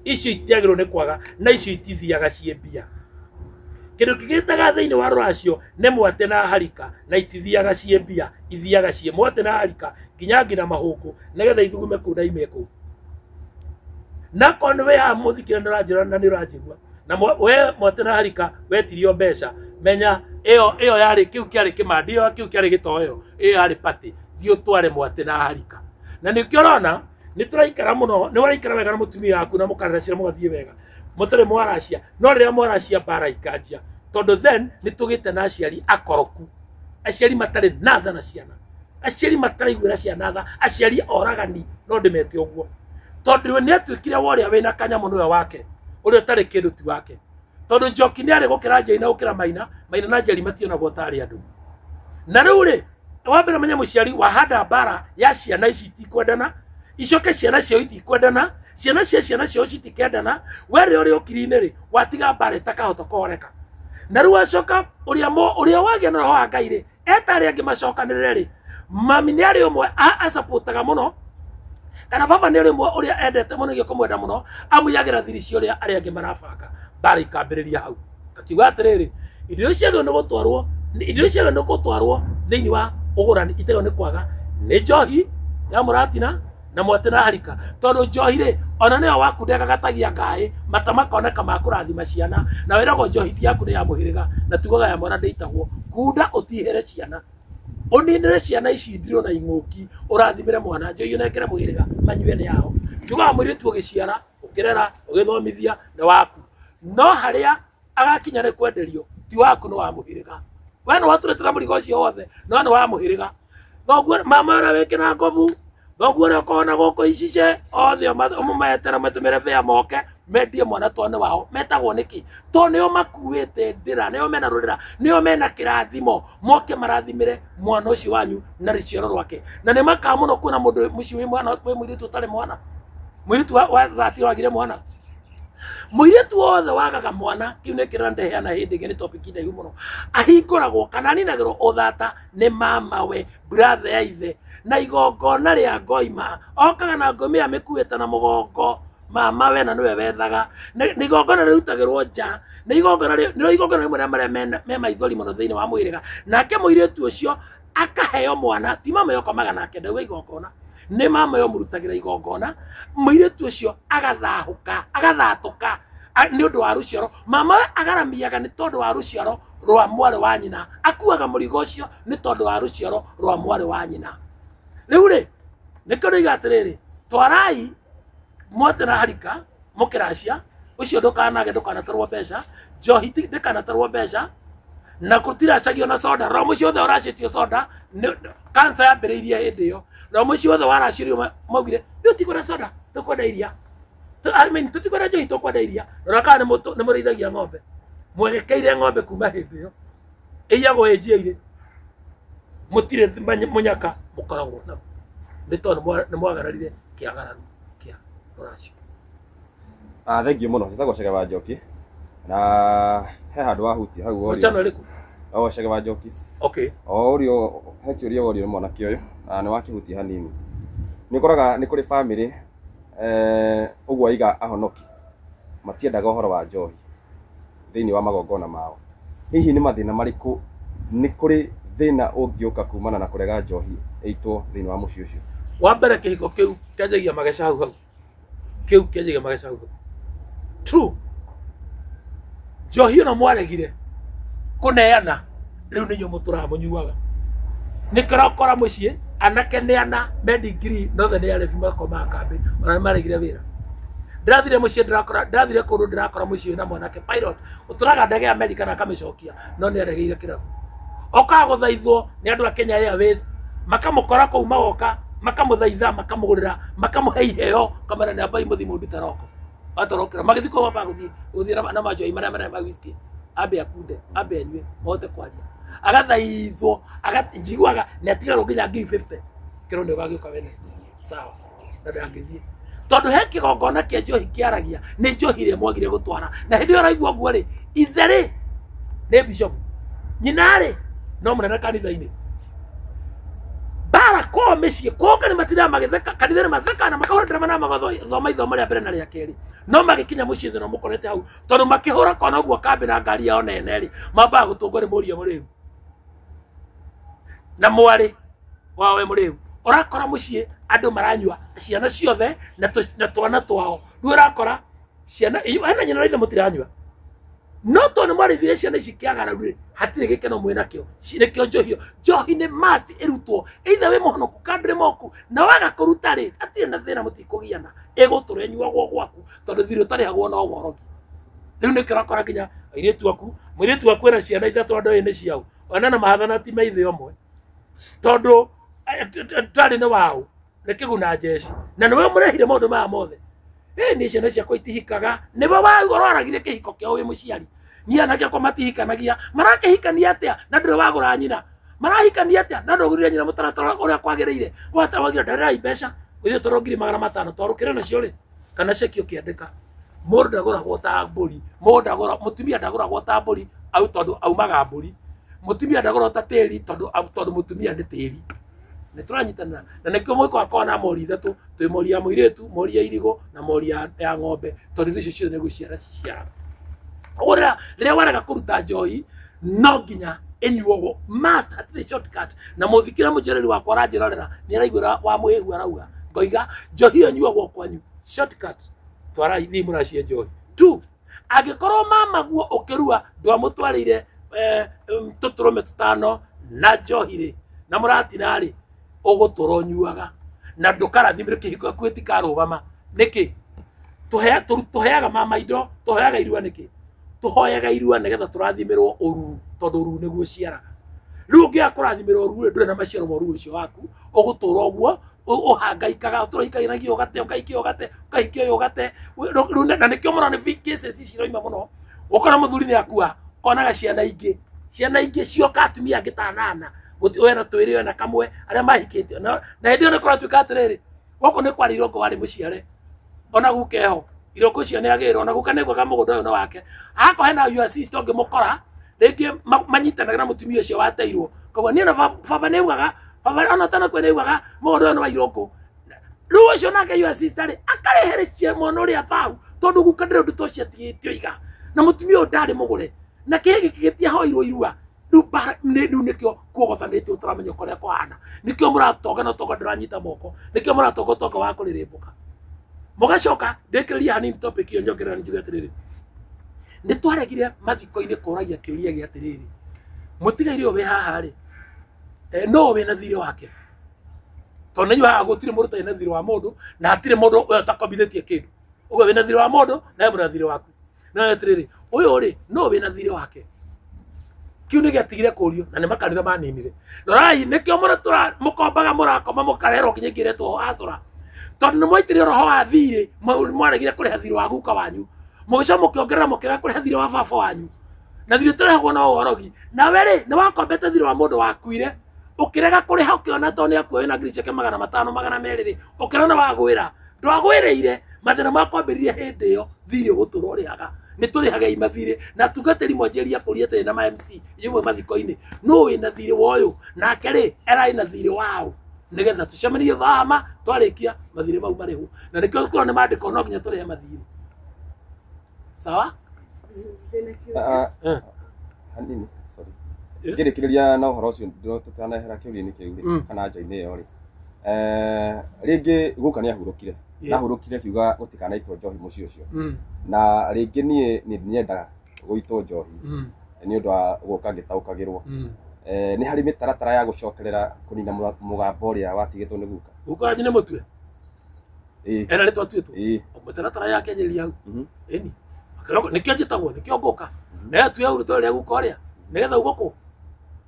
A: Icio itiagĩrĩirwo nĩ kwaga, na icio itithiaga ciĩ mbia. Kĩndũ kĩngĩ gĩtaga thĩinĩ wa rũracio nĩ mwate na harika, na itithiaga ciĩ mbia, ithiaga ciĩ mwate na harika nginya nginya mahũngũ, nĩgetha ithugume kũu na ime kũu. Na korwo nĩ wĩ haha mũthikĩra nĩ ũranjĩra na nĩ ũranjigua, na we mwate na harika wetirio mbeca, menya ĩyo yarĩ kĩu kĩarĩ kĩmandi, ĩyo kĩu kĩarĩ gĩtoero, ĩyo yarĩ party, thiĩ ũtware mwate na harika. Na nĩkĩo ũrona nĩ tũraikara mũno, nĩ ũraikara wega na mũtumia waku na mũkaracira mũgathiĩ wega. Mũtarĩ mwaracia, no rĩrĩa mwaracia mbara ikanjia. Tondũ then nĩ tũgĩte na aciari akoroku. Aciari matarĩ na tha na ciana. Aciari mataraiguĩra ciana tha, aciari oragani no ndĩmete ũguo. Tondũ nĩ atuĩkire wa ũrĩa wĩna kanyamũ nĩwe wake, ũrĩa ũtarĩ kĩndũ ti wake. Tondũ Njoki nĩ arĩ gũkĩra Njeri na gũkĩra Maina, Maina na Njeri mationagwo tarĩ andũ. Na rĩu rĩ, wa mbere menya mũciari wahanda mbara ya ciana ici itikwendana, icoke ciana ciao itikwendana, ciana cia ciana ciao citikendana, we rĩrĩa ũrĩ ũkiri-inĩ rĩ, watiga mbara ĩtakahota kũhoreka. Na rĩu wacoka ũrĩa wagĩa na roho wa Ngai rĩ, eta arĩa angĩ macokanĩrĩre rĩ, mami nĩ arĩ ũmwe acapotaga mũno, kana baba nĩ arĩ ũmwe ũrĩa endete mũno nĩguo kũmwenda mũno, amũiyagĩra thiri cia ũrĩa arĩa angĩ marabanga. Mbara ikambĩrĩria hau. Akiuga atĩrĩrĩ, indo icio ciagĩrĩirwo nĩ gũtwarwo, indo icio ciagĩrĩirwo nĩ gũtwarwo thĩinĩ wa ũgũrani itegwo nĩ kwaga nĩ njohi ya mũratina na mwate na harika. Tondũ njohi rĩ, ona nĩyo waku ndegagatagia ngaĩ, mata makoneka ma kũrathima ciana, na wĩragwo njohi ti yaku nĩ ya mũhĩrĩga, na tugaga ya mwana ndĩitagwo. Kunda ũtihere ciana, ũninĩre ciana ici ndirũ na ing'ũki, ũrathimĩre mwana, njohi ũnengere mũhĩrĩga, manyue nĩ yao. Tugaga mũirĩtu ũgĩciara, ũkĩrera, ũgĩthomithia, nĩ waku. No harĩa agakinya nĩ kwenderio, ti waku nĩ wa mũhĩrĩga. We nĩ watũretera mũrigo ũcio wothe, no nĩ wa mũhĩrĩga. Thoguo mama ũrĩa wĩkĩra ngobu, thoguo ũrĩa ũkoragwo na gũkũ icice, othe ũmametere matũmĩre bĩa moke, mendie mwana tondũ nĩ wao. Metagwo nĩkĩ? Tondũ nĩo makuĩte ndĩra, nĩo mena rũrĩra, nĩo mena kĩrathimo, moke marathimĩre mwana ũcio wanyu na rũciaro rwake. Na nĩ makaga mũno kuona mũndũ mũciĩ wĩ mwana, wĩ mũirĩtu ũtarĩ mwana. Mũirĩtu wa 30 wagire mwana. Mũirĩtu wothe wagaga mwana, kĩu nĩ kĩrĩa ndeheana hĩndĩ ĩngĩ, nĩ topic ndaihu mũno. Ahingũragwo kana aninagĩrwo ũthata nĩ mamawe, brother ya ithe, na igongona rĩa ngoima. Okaga na ngũmia amĩkuĩte na mũgongo, mamawe na nĩwe wethaga. Nĩ igongona rĩrutagĩrwo nja, nĩ igongona nĩ igongona rĩmwe rĩa marĩa me maithori mũno thĩinĩ wa mũhĩrĩga. Nake mũirĩtu ũcio akaheo mwana, ti mama we ũkomaga nake, ndauga igongona. Nĩ mama we ũmũrutagĩra igongona, mũirĩtu ũcio agathahũka, agathatũka nĩ ũndũ wa rũciaro. Mama we agaramiaga nĩ tondũ wa rũciaro rwa mwarĩ wa nyina, akuaga mũrigo ũcio nĩ tondũ wa rũciaro rwa mwarĩ wa nyina. Rĩu rĩ, nĩkĩo ndoiga atĩrĩrĩ, twarai mwate na harika mũkĩracia, ũcio ndũkanage, ndũkanatarwo mbeca, njohi ndĩkanatarwo mbeca, na gũtiracagio na soda. Roho mũciĩ wothe ũracĩtio soda, kansa yambĩrĩirie hĩndĩ ĩyo. Roho mũciĩ wothe waracirio maugire, rĩu tikwenda soda, tũkwenda iria. I mean, tũtikwenda njohi, tũkwenda iria. Rora kana nĩ mũrĩithagia ng'ombe. Mwerekeire ng'ombe kuma hĩndĩ ĩyo. Ĩiyagwo ĩ njiairĩ. Mũtirĩ mũnyaka mũkoragwo nao. Nĩ tondũ nĩ mwagararire kĩagararu kĩa rũracio.
G: Thank you mũno. Njĩtagwo Chege wa Njoki. Na he handũ wahutia hau worio.
A: Channel ĩrĩkũ?
G: O Chege wa Njoki.
A: Okay.
G: O ũrio he kĩũria worio nĩ mwanake ũyũ, na nĩ wakĩhutia hanini. Nĩ ũkoraga nĩ kũrĩ family ũguo aiga ahonoki matiendaga ũhoro wa njohi thĩinĩ wa magongona mao. Hihi nĩ mathĩna marĩkũ, nĩ kũrĩ thĩna ũngĩũka kumana na kũrega njohi ĩitwo thĩinĩ wa mũciĩ ũcio?
A: Wa mbere kĩhiko kĩu kĩanjagia mageca hau hau. Kĩu kĩanjagia mageca hau hau. True. Njohi ĩno mwaregire kũneana, rĩu nĩ inyuĩ mũtũraga mũnyuaga. Nĩkĩo ũrakora mũciĩ anake nĩ ana me degree no othe nĩ arebi makomaga kambĩ, ona nĩ maregire wĩra. Ndĩrathire mũciĩ ndĩrakora, ndĩrathire kũndũ ndĩrakora mũciĩ wĩna mwanake pilot ũtũraga ndege ya Amerika na akamĩcokia, no nĩ aregeire kĩrabu. Okaga gũthaithwo nĩ andũ a Kenya Airways, makamũkora kũu magoka, makamũthaitha, makamũgũrĩra, makamũhe iheo, kamera nĩ ambai mũthiĩ mũndute roko. Atorokera magĩthiĩ kũu mambaga gũthiĩ na manjohi marĩa marĩa ma whisky, ambe akunde, ambe anyue, mahote kwaria. Agathaithwo, njiguaga nĩ atigarwo nginya 50,000. Kĩro nĩ ũgagĩũka Wednesday. Sawa. Na ndangĩthiĩ. Tondũ he kĩgongona kĩa njohi kĩaragia, nĩ njohi ĩrĩa mwagire gũtwara. Na hĩndĩ ĩyo ũraigua ũguo rĩ, ithe rĩ, nĩ bishop. Nyina rĩ, no mũnene kanitha-inĩ. Mbara kwao mĩciĩ, kwao nĩ matindaga magĩtheka, kanitha nĩ mathekaga na makahũra nderema na magathoma ithomo rĩa mbere na rĩa kerĩ. No magĩkinya mũciĩ thĩna mũkorete hau, tondũ makĩhũra kona ũguo kambĩ na ngari yao nene rĩ, mambaga gũtũngwo nĩ mũriũ mũrĩu. Na mwarĩ wao we mũrĩu. Ũrakora mũciĩ andũ maranyua ciana ciothe na twana twao. Rĩu ũrakora ciana, hena nyina na ithe mũtiranyua. No tondũ nĩ mwarĩithire ciana ici kĩagara rĩ, hatirĩ gĩkeno mwĩ nakĩo. Nĩkĩo njohi njohi nĩ must ĩrutwo, either wĩ mũhonoku kana ndũrĩ mũhonoku, na waga kũruta rĩ, hatirĩ na thĩna, mũtikũgiana, ĩgũtũra ĩnyuagwo gwaku tondũ thirĩ ũtarĩhagwo no worogi. Rĩu nĩkĩo ũrakora nginya airĩtu aku, mũirĩtu waku ena ciana ithatũ, andũ ĩĩ nĩ ciao, ona na mahathana ti maithe ũmwe, tondũ ndarĩ nĩ wao, nĩ kĩguna njeci, na nĩwe mũrehire maũndũ maya mothe. Niĩ ciana ciakwa itihikaga, nĩwe ũroragire kĩhiko kĩao wĩ mũciari. Niĩ anake akwa matihikanagia, marakĩhikania atĩa na ndũrĩ wagũra nyina, marahikania atĩa na ndũgũrire nyina mũtaratara ũrĩa kwagĩrĩire, wagĩrĩire ndererai mbeca ũthiĩ ũtwarwo 500,000 twarũkĩre nacio rĩ, kana ceki ũkĩandĩka. Mũndũ ndagũragwo ta mbũri, mũndũ ndagũra, mũtumia ndagũragwo ta mbũri au tondũ aumaga mbũri, mũtumia ndagũragwo ta tĩri tondũ mũtumia nĩ tĩri. Nĩ tũranyitanĩra na nĩkĩo mwĩko wakwa na mori ithatũ, twĩ mori ya mũirĩtu, mori ya irigũ na mori ya ng'ombe, tondũ icio ciothe nĩ gũciara ciciaraga. Ũguo rĩrĩa warega kũruta njohi no nginya ĩnyuagwo, must, hatirĩ shortcut. Na mũthikĩra mũnjĩrĩri wakwa aranjĩrorera nĩ araiguĩra wa mũhĩhu arauga, ngoiga njohi ĩyo ĩnyuagwo kwanyu, shortcut, twarai thiĩ mũracie njohi. Two, angĩkorwo mama guo ũkĩrua ndwamũtwarĩire tũtũrũme tũtano na njohi rĩ, na mũratina rĩ, ũgũtũra ũnyuaga na ndũkarathimĩrwo, kĩhiko gĩaku gĩtikarũgama. Nĩkĩ? Tũheaga mama indo, tũheaga irua nĩkĩ? Tũhoyaga irua nĩgetha tũrathimĩrwo ũruru, tondũ ũruru nĩguo ũciaraga. Rĩu ũngĩaga kũrathimĩrwo ũruru rĩ, ndũrĩ na maciaro ma ũruru ũcio waku, ũgũtũra ũguo ũhangaikaga, ũtũra ũhikanagia ũgate, ũkahikia ũgate, ũkahikia ũyũ ũgate. Rĩu na nĩkĩo mũno nĩ cases ici iroima mũno. Ũkona mũthuri nĩ akua, konaga ciana ingĩ, ciana ingĩ cioka atumia angĩ ta anana, wena twĩrĩ wena kamwe, arĩa mahikĩtio. Na hĩndĩ ĩyo nĩ kũratuĩka atĩrĩrĩ, gũkũ nĩ kwarĩ irũngũ warĩ mũciare, ona guka eho, irũngũ ũcio nĩ agĩrwo, ona guka nĩ mũgũnda ũyũ nĩ wake. Akorwo hena your sister ũngĩmũkora, rĩngĩ manyitanagĩra na mũtumia ũcio wateirwo. Koguo niĩ na baba nĩ augaga, baba ona atanakua nĩ augaga mũgũnda ũyũ nĩ wa irũngũ. Rĩu ũcio nake your sister rĩ, akareherecia mwana ũrĩa thaũ, tondũ guka ndĩrĩ ũndũ ta ũcio atigĩte oiga. Na mũtumia ũyũ ndarĩ mũgũre. Na kĩhĩ gĩkĩ gĩtiahoirwo irua. Rĩu nĩkĩo kuogothanĩtio ũtaramenya kũrĩa kũhana. Nĩkĩo mũratonga na ũtonga ndũranyita moko. Nĩkĩo mũratonga ũtonga wa kũrĩrĩmbũka. Mũgacoka ndĩkĩrĩrie hanini topic ĩyo nyongerera njuge atĩrĩrĩ. Nĩ twaregire mathiko-inĩ kũragia kĩũria gĩa atĩrĩrĩ, mũtigaire ũyũ wĩ haha rĩ, no wĩna thirĩ wake? Tondũ na inyuĩ haha gũtirĩ mũndũ ũtarĩ na thirĩ wa mũndũ, na hatirĩ mũndũ we ũtakombithĩtie kĩndũ. Ũguo wĩna thirĩ wa mũndũ, na we mũndũ na thirĩ waku. No atĩrĩrĩ, ũyũ rĩ, no wĩna thirĩ wake? Kĩu nĩ gĩatigire kũrio na nĩ makanitha maninire. Rorai, nĩkĩo mũratũra mũkombaga mũrakoma mũkarerwo nginya ingĩretwo acũra. Tondũ nĩ mwaitĩrĩrio roho wa thirĩ, mwaregire kũrĩha thirĩ wa guka wanyu. Mũgĩcoka mũkĩongerera mũkĩrega kũrĩha thirĩ wa baba wanyu. Na thirĩ ũtarĩhagwo no ũhorogi. Nawe rĩ, nĩ wakombete thirĩ wa mũndũ wakuire, ũkĩrega kũrĩha ũkĩona tondũ nĩ akuoe na ngiri ciake 500, 200 rĩ, ũkĩona wagwĩra. Ndwagwĩrĩire, mathĩna makwambĩrĩria hĩndĩ ĩyo, thirĩ ũgũtũra ũrĩhaga. Nĩ tũrĩhaga mathirĩ, na atungatĩri mwanjĩrĩria kũria atĩrĩ na ma MC, inyuĩ mathiko-inĩ, nũ wĩna thirĩ wa ũyũ? Nake rĩ, erarĩ na thirĩ waũ? Nĩgetha tũcemanie thama, twarĩkia mathirĩ mau marĩhwo. Na nĩkĩo kũrona nĩ maandĩko no nginya tũrĩhe mathirĩ. Sawa?
G: Hanini, sorry. Ngĩrĩkĩrĩria na ũhoro ũcio tũtanehera kĩũria-inĩ kĩu rĩ, kana nja-inĩ ĩyo rĩ. Rĩngĩ guka nĩ ahurũkire. Na ahurũkire akiuga gũtikanaitwo njohi mũciĩ ũcio. Na rĩngĩ niĩ nĩ nyendaga gũitwo njohi nĩ ũndũ wa gũka ngĩtaũkagĩrwo. Nĩ harĩ mĩtaratara ya gũcokerera kũnina mũgambo ũrĩa watigĩtwo nĩ guka.
A: Guka wanyu nĩ mũtue? Ena rĩtwa atuĩtwo? Mũtaratara yake anjĩrĩria hau. Ĩni. Nĩkĩo njĩtagwo, nĩkĩo ngũka. Na atue hau rĩtwa rĩa guka ũrĩa, nĩgetha ugũkũ.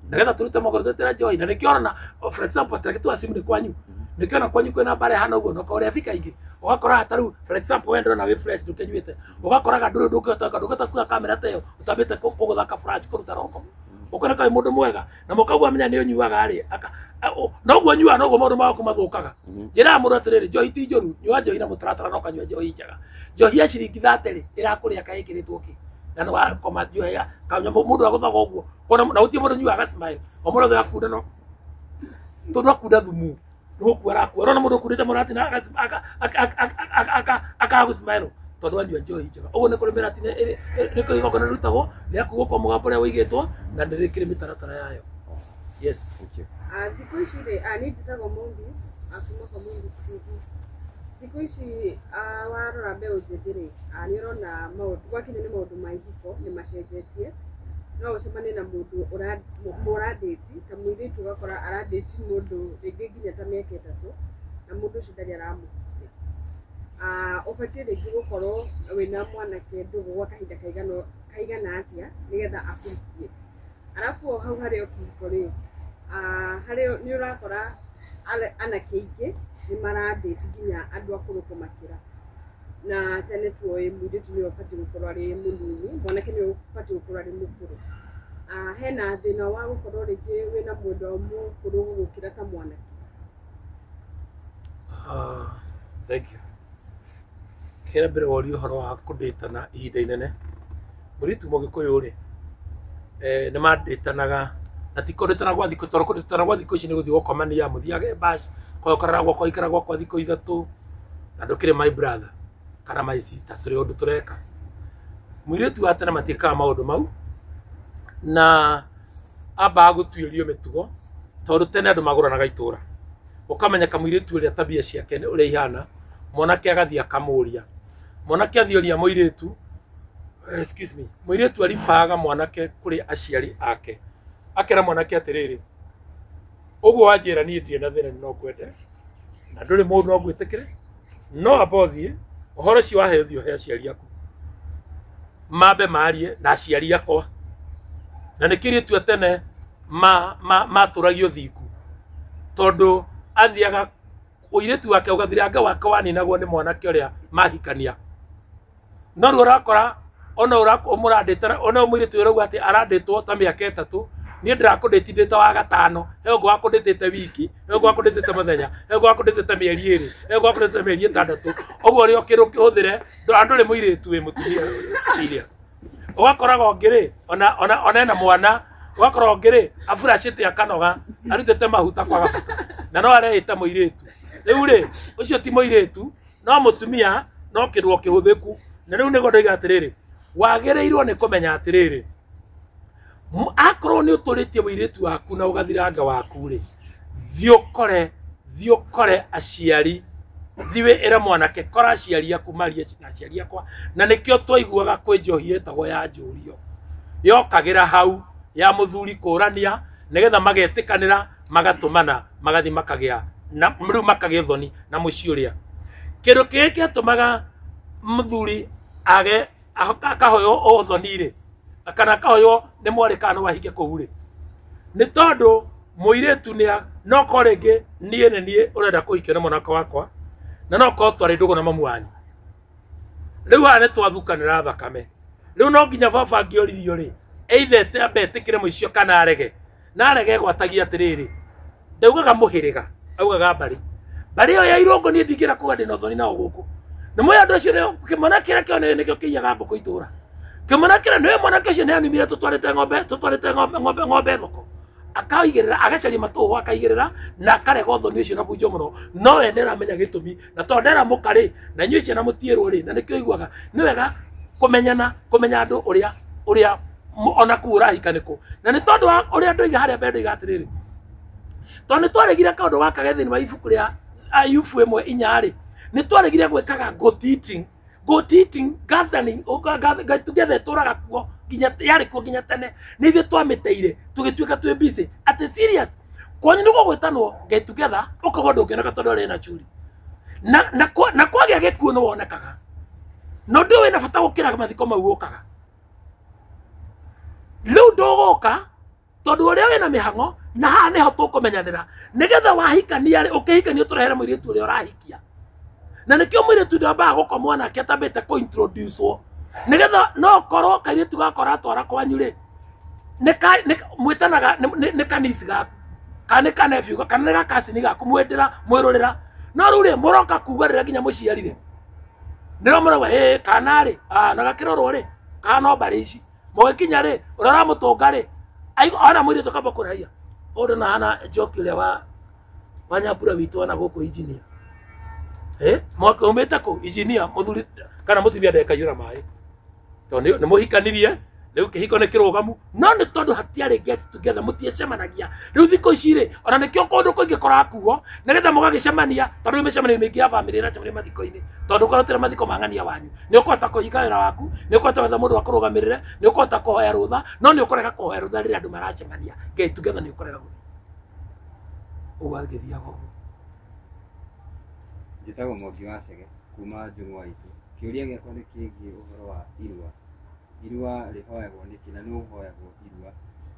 A: Nĩgetha tũrute magũrũ twĩtĩre njohi. Na nĩkĩo ona, for example, tareke tu asimu nĩ kwanyu. Nĩkĩo ona kwanyu kwĩna mbara ĩhana ũguo, na ũrĩa fika ingĩ. Ũgakora ta rĩu, for example, we ndĩrona wĩ fresh ndũkĩnyuĩte. Ũgakoraga ndũrĩ ndũngĩhota kuoya kamera ta ĩyo, ũtambĩte kũgũtha ka flash kũruta roko. Ũkona wĩ mũndũ mwega, na mũkaigua menya nĩ ũnyuaga rĩ, noguo ũnyuaga noguo maũndũ maku mathũkaga. Njĩraga mũndũ atĩrĩrĩ, njohi ti njũru, nyua njohi na mũtaratara na ũkanyua njohi njega. Njohi ya ciringi 30 rĩ, ĩrakũrĩa kaĩ ĩkĩrĩtwo kĩ? Na nĩ wakoma njohi ya kanyua mũndũ agũthaga ũguo. Kona na gũtirĩ mũndũ ũnyuaga smile. O mũndũ othe akunda no. Tondũ akunda thumu. Nĩ gũkua arakua. Ũrona mũndũ ũkundĩte mũratina akaga gũsmile tondũ anyua njohi njega. Ũguo nĩ kũrĩ mĩratina nĩ kũrĩ igongona rĩrutagwo rĩa kuugwo mũgambo ũrĩa ũigĩtwo na nĩ rĩkĩrĩ mĩtaratara yayo. Yes.
G: Thank you.
H: Thikũ ici rĩ, niĩ njĩtagwo Mombis, kuma kwa Mombis TV. Thikũ ici warora mbeũ njĩthĩ rĩ, nĩ ũrona maũndũ gwakinya nĩ maũndũ ma ihiko nĩ macenjetie. No ũcemanie na mũndũ mũrandĩti ta mũirĩtu ũgakora arandĩti mũndũ rĩngĩ nginya ta mĩaka 3 na mũndũ ũcio ndarĩ aramũhikia. Ũbatiĩ rĩngĩ gũkorwo wĩna mwanake ndũgũ gwa kahinda kaigana atĩa nĩgetha akũhikie. Arabu o hau harĩ o kĩhiko rĩ, harĩ nĩ ũrakora anake aingĩ nĩ marandĩti nginya andũ akũrũ kũmakĩra. Na tene tuoĩ mũirĩtu nĩwe ũbatiĩ gũkorwo arĩ mũnini, mwanake nĩwe ũbatiĩ gũkorwo arĩ mũkũrũ. Hena thĩna wa gũkorwo rĩngĩ wĩna mwendwa mũkũrũ gũgũkĩra ta mwanake?
A: Thank you. Kĩrĩa mbere woria ũhoro wa kũndĩtana ihinda inene, mũirĩtu mũgĩkũyũ rĩ, nĩ mandĩtanaga na ti kũndĩtana gwa thikũ, tondũ kũndĩtana gwa thikũ ici nĩ gũthiĩ gũkomania, mũthiage bash, ũkarara gwakwa, ikara gwakwa thikũ 3, na ndũkĩrĩ my brother kana my sister, tũrĩ ũndũ tũreka. Mũirĩtu wa tene matiĩkaga maũndũ mau, na ambaga gũtuĩrio mĩtugo, tondũ tene andũ magũranaga itũra. Ũkamenya kamũirĩtu ũrĩa tabia ciake nĩ ũrĩa ihana, mwanake agathiĩ akamũria. Mwanake athiĩ oria mũirĩtu, excuse me, mũirĩtu aribaga mwanake kũrĩ aciari ake. Akera mwanake atĩrĩrĩ, ũguo wanjĩra niĩ ndirĩ na thĩna no ngwende, na ndũrĩ mũndũ no ngwĩtĩkĩre, no amba ũthiĩ, ũhoro ũcio waheo ũthiĩ ũhe aciari aku. Mambe marie na aciari akwa. Na nĩkĩo airĩtu a tene matũragio thingu, tondũ athiaga ũirĩtu wake ũgathiranga wake waninagwo nĩ mwanake ũrĩa mahikania. No rĩu ũrakora ona ũmũrandĩte, ona mũirĩtu ũrauga atĩ arandĩtwo ta mĩaka 3, niĩ ndĩrakũndĩti ndĩ ta wa 5, he ũngĩ wakũndĩtĩte wiki, he ũngĩ wakũndĩtĩte mũthenya, he ũngĩ wakũndĩtĩte mĩeri 2, he ũngĩ wakũndĩtĩte mĩeri 6. Ũguo ũrĩa ũkĩrĩ ũkĩhũthĩre, ndũrĩ mũirĩtu wĩ mũtumia serious. Ũgakoraga ũngĩ rĩ, ona ena mwana, ũgakora ũngĩ rĩ, aburacĩte akanoga, arutĩte mahuta kwaga bata, na no areĩta mũirĩtu. Rĩu rĩ, ũcio ti mũirĩtu, no mũtumia, no kĩrwo kĩhũthĩku. Na rĩu nĩguo ndoiga atĩrĩrĩ, wagĩrĩirwo nĩ kũmenya atĩrĩrĩ, akorwo nĩ ũtũrĩtie mũirĩtu waku na ũgathiranga waku rĩ, thiĩ ũkore aciari, thiĩ ĩre mwanake, kora aciari aku marie na aciari akwa. Na nĩkĩo twaiguaga kwĩ njohi ĩtagwo ya njũrio, yokagĩra hau ya mũthuri kũrania, nĩgetha magetĩkanĩra, magatũmana, magathiĩ makagĩa na rĩu makagĩa thoni na mũciĩ ũrĩa. Kĩndũ kĩrĩa kĩatũmaga mũthuri age akahoywo ũthoni rĩ, kana akahoywo nĩ mwarĩ kana no ahike kũu rĩ, nĩ tondũ mũirĩtu nĩ no korwo rĩngĩ niĩ nĩ niĩ ũrenda kũhikio nĩ mwanake wakwa, na no korwo twarĩ ndũgũ na mamu wanyu. Rĩu haha nĩ twathukanĩra thakame. Rĩu no nginya baba angĩoririo rĩ, either ambe etĩkĩre mũico kana arege. Na arege gwatagia atĩrĩrĩ, ndaugaga mũhĩrĩga, augaga mbarĩ. Mbarĩ ĩyo ya Irũngũ niĩ ndingĩra kuga ndĩna ũthoni nao gũkũ. Nĩ mũĩ andũ acio kĩmwana kĩrĩa kĩo nĩkĩo kĩiyaga mbũkũ itũra. Kĩmwana kĩrĩa nĩwe mwanake ũcio nĩanumire tũtwarĩte ng'ombe, tũtwarĩte ng'ombe, ng'ombe thoko. Akaigĩrĩra, agacaria matũhũ akaigĩrĩra, na akarega ũthoni ũcio na bunjo mũno. No we nĩaramenya gĩtũmi, na tondũ nderamũka rĩ, na inyuĩ ciana mũtiĩrwo rĩ, na nĩkĩo iguaga nĩ wega kũmenyana, kũmenya andũ ũrĩa ona kũu ũrahika nĩkũ. Na nĩ tondũ wa ũrĩa ndoiga harĩa mbere ndoiga atĩrĩrĩ, tondũ nĩ twaregire kaũndũ gaka ge thĩinĩ wa ibuku rĩa Ayubu 1:4 rĩ, nĩ twaregire gwĩkaga goat eating, goat eating, gathering, get together tũraga kuo nginya yarĩ kuo nginya tene. Nĩ ithuĩ twamĩteire tũgĩtuĩka twĩ busy atĩ serious kwanyu nĩguo gwĩtanwo get together, ũkauga ndũngĩoneka tondũ ũrĩ na churi. Na kwagĩa gĩkuũ nĩ wonekaga, na ũndũ ũyũ wĩna bata gũkĩra mathiko mau ũkaga. Rĩu ndũgũka tondũ ũrĩa wĩna mĩhang'o, na haha nĩho tũkũmenyanĩra, nĩgetha wahikania rĩ, ũkĩhikania ũtũrehere mũirĩtu ũrĩa ũrahikia. Na nĩkĩo mũirĩtu ndambaga gũkomwo nake atambĩte kũ-introduce-wo, nĩgetha no korwo kairĩtu gakora atwara kwanyu rĩ, mwĩtanaga nĩ kanisi gaku, kana nĩ kanephew, kana nĩ gakacini gaku, mwendĩra mwĩrũrĩra. No rĩu rĩ, mũroka kuga rĩrĩa nginya mũciarire, nĩrĩo mũrauga ĩ kana rĩ, na gakĩrorwo rĩ, kana no mbarĩ ici. Mũgĩkinya rĩ, ũrĩa ũramũtũnga rĩ, ona mũirĩtu akamba kũraiha, ũndũ na hana njoki ũrĩa wa Nyambura witũ ona gũkũ engineer. Mwaka umĩte kũ engineer, mũthuri kana mũtumia ndekaiyũra maĩ, tondũ nĩ mũhikanirie Rĩu kĩhiko nĩ kĩrũgamu no nĩ tondũ hatiarĩ get together mũtiecemanagia. Rĩu thikũ ici rĩ ona nĩkĩo kũndũ kũingĩ kũrakuo nĩgetha mũgagĩcemania tondũ rĩu mĩcemanio mĩingĩ ya bamĩrĩ ĩracemanio mathiko-inĩ tondũ korwo tĩra mathiko ma ng'ania wanyu nĩ ũkũhota kũhinga wĩra waku, nĩ ũkũhota gwetha mũndũ wa kũrũgamĩrĩre, nĩ ũkũhota kũhoya rũtha, no nĩ ũkũrega kũhoya rũtha rĩrĩa andũ maracemania. Get together nĩ ũkũrega gũthiĩ ũguo agĩthiaga ũguo.
I: Njĩtagwo Mwangi wa Chege kuma Njũng'wa itũ. Kĩũria gĩakwa nĩ kĩgiĩ ũhoro wa irua. Irua rĩhoyagwo nĩkĩ na nũ ũhoyagwo irua,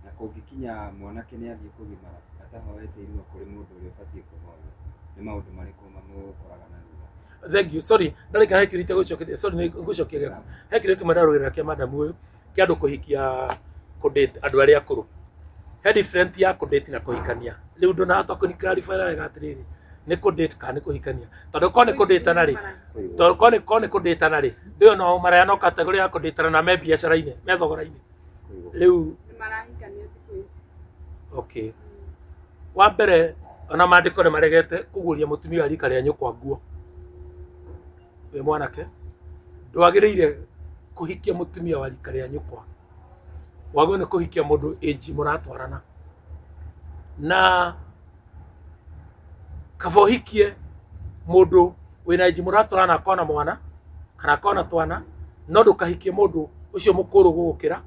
I: na kũngĩkinya mwanake nĩ athiĩ kũgimara atahoete irua kũrĩ mũndũ ũrĩa ũbatiĩ kũhoya, nĩ maũndũ marĩkũ mamũkoraga na thutha?
A: Thank you. Sorry, ndarĩ he kĩũria gũcoketie. Sorry, nĩ ngũcokia gĩaku. He kĩũria kĩmwe ndarũgĩrĩra kĩa madamu ũyũ kĩa andũ kũhikia kũdate andũ arĩa akũrũ. He different ya kũdate na kũhikania. Rĩu ndũnahota kũni clarify wega atĩrĩrĩ nĩ kũdate kana nĩ kũhikania. Tondũ korwo nĩ kũdĩtana rĩ, tondũ korwo nĩ kũdĩtana rĩ, ndĩyo no maraya no category ya kũdĩtana na me biacara-inĩ, me thogora-inĩ. Rĩu
H: nĩ marahikania thikũ ici.
A: Okay. Wa mbere ona maandĩko nĩ maregete kũguũria mũtumia wa rika rĩa nyũkwa nguo. Wĩ mwanake ndwagĩrĩire kũhikia mũtumia wa rika rĩa nyũkwa, wagĩrĩirwo nĩ kũhikia mũndũ age mũratwarana. Na kaba ũhikie mũndũ wĩna age mũratwarana akona mwana kana akona twana, no ndũkahikie mũndũ ũcio mũkũrũ gũgũkĩra.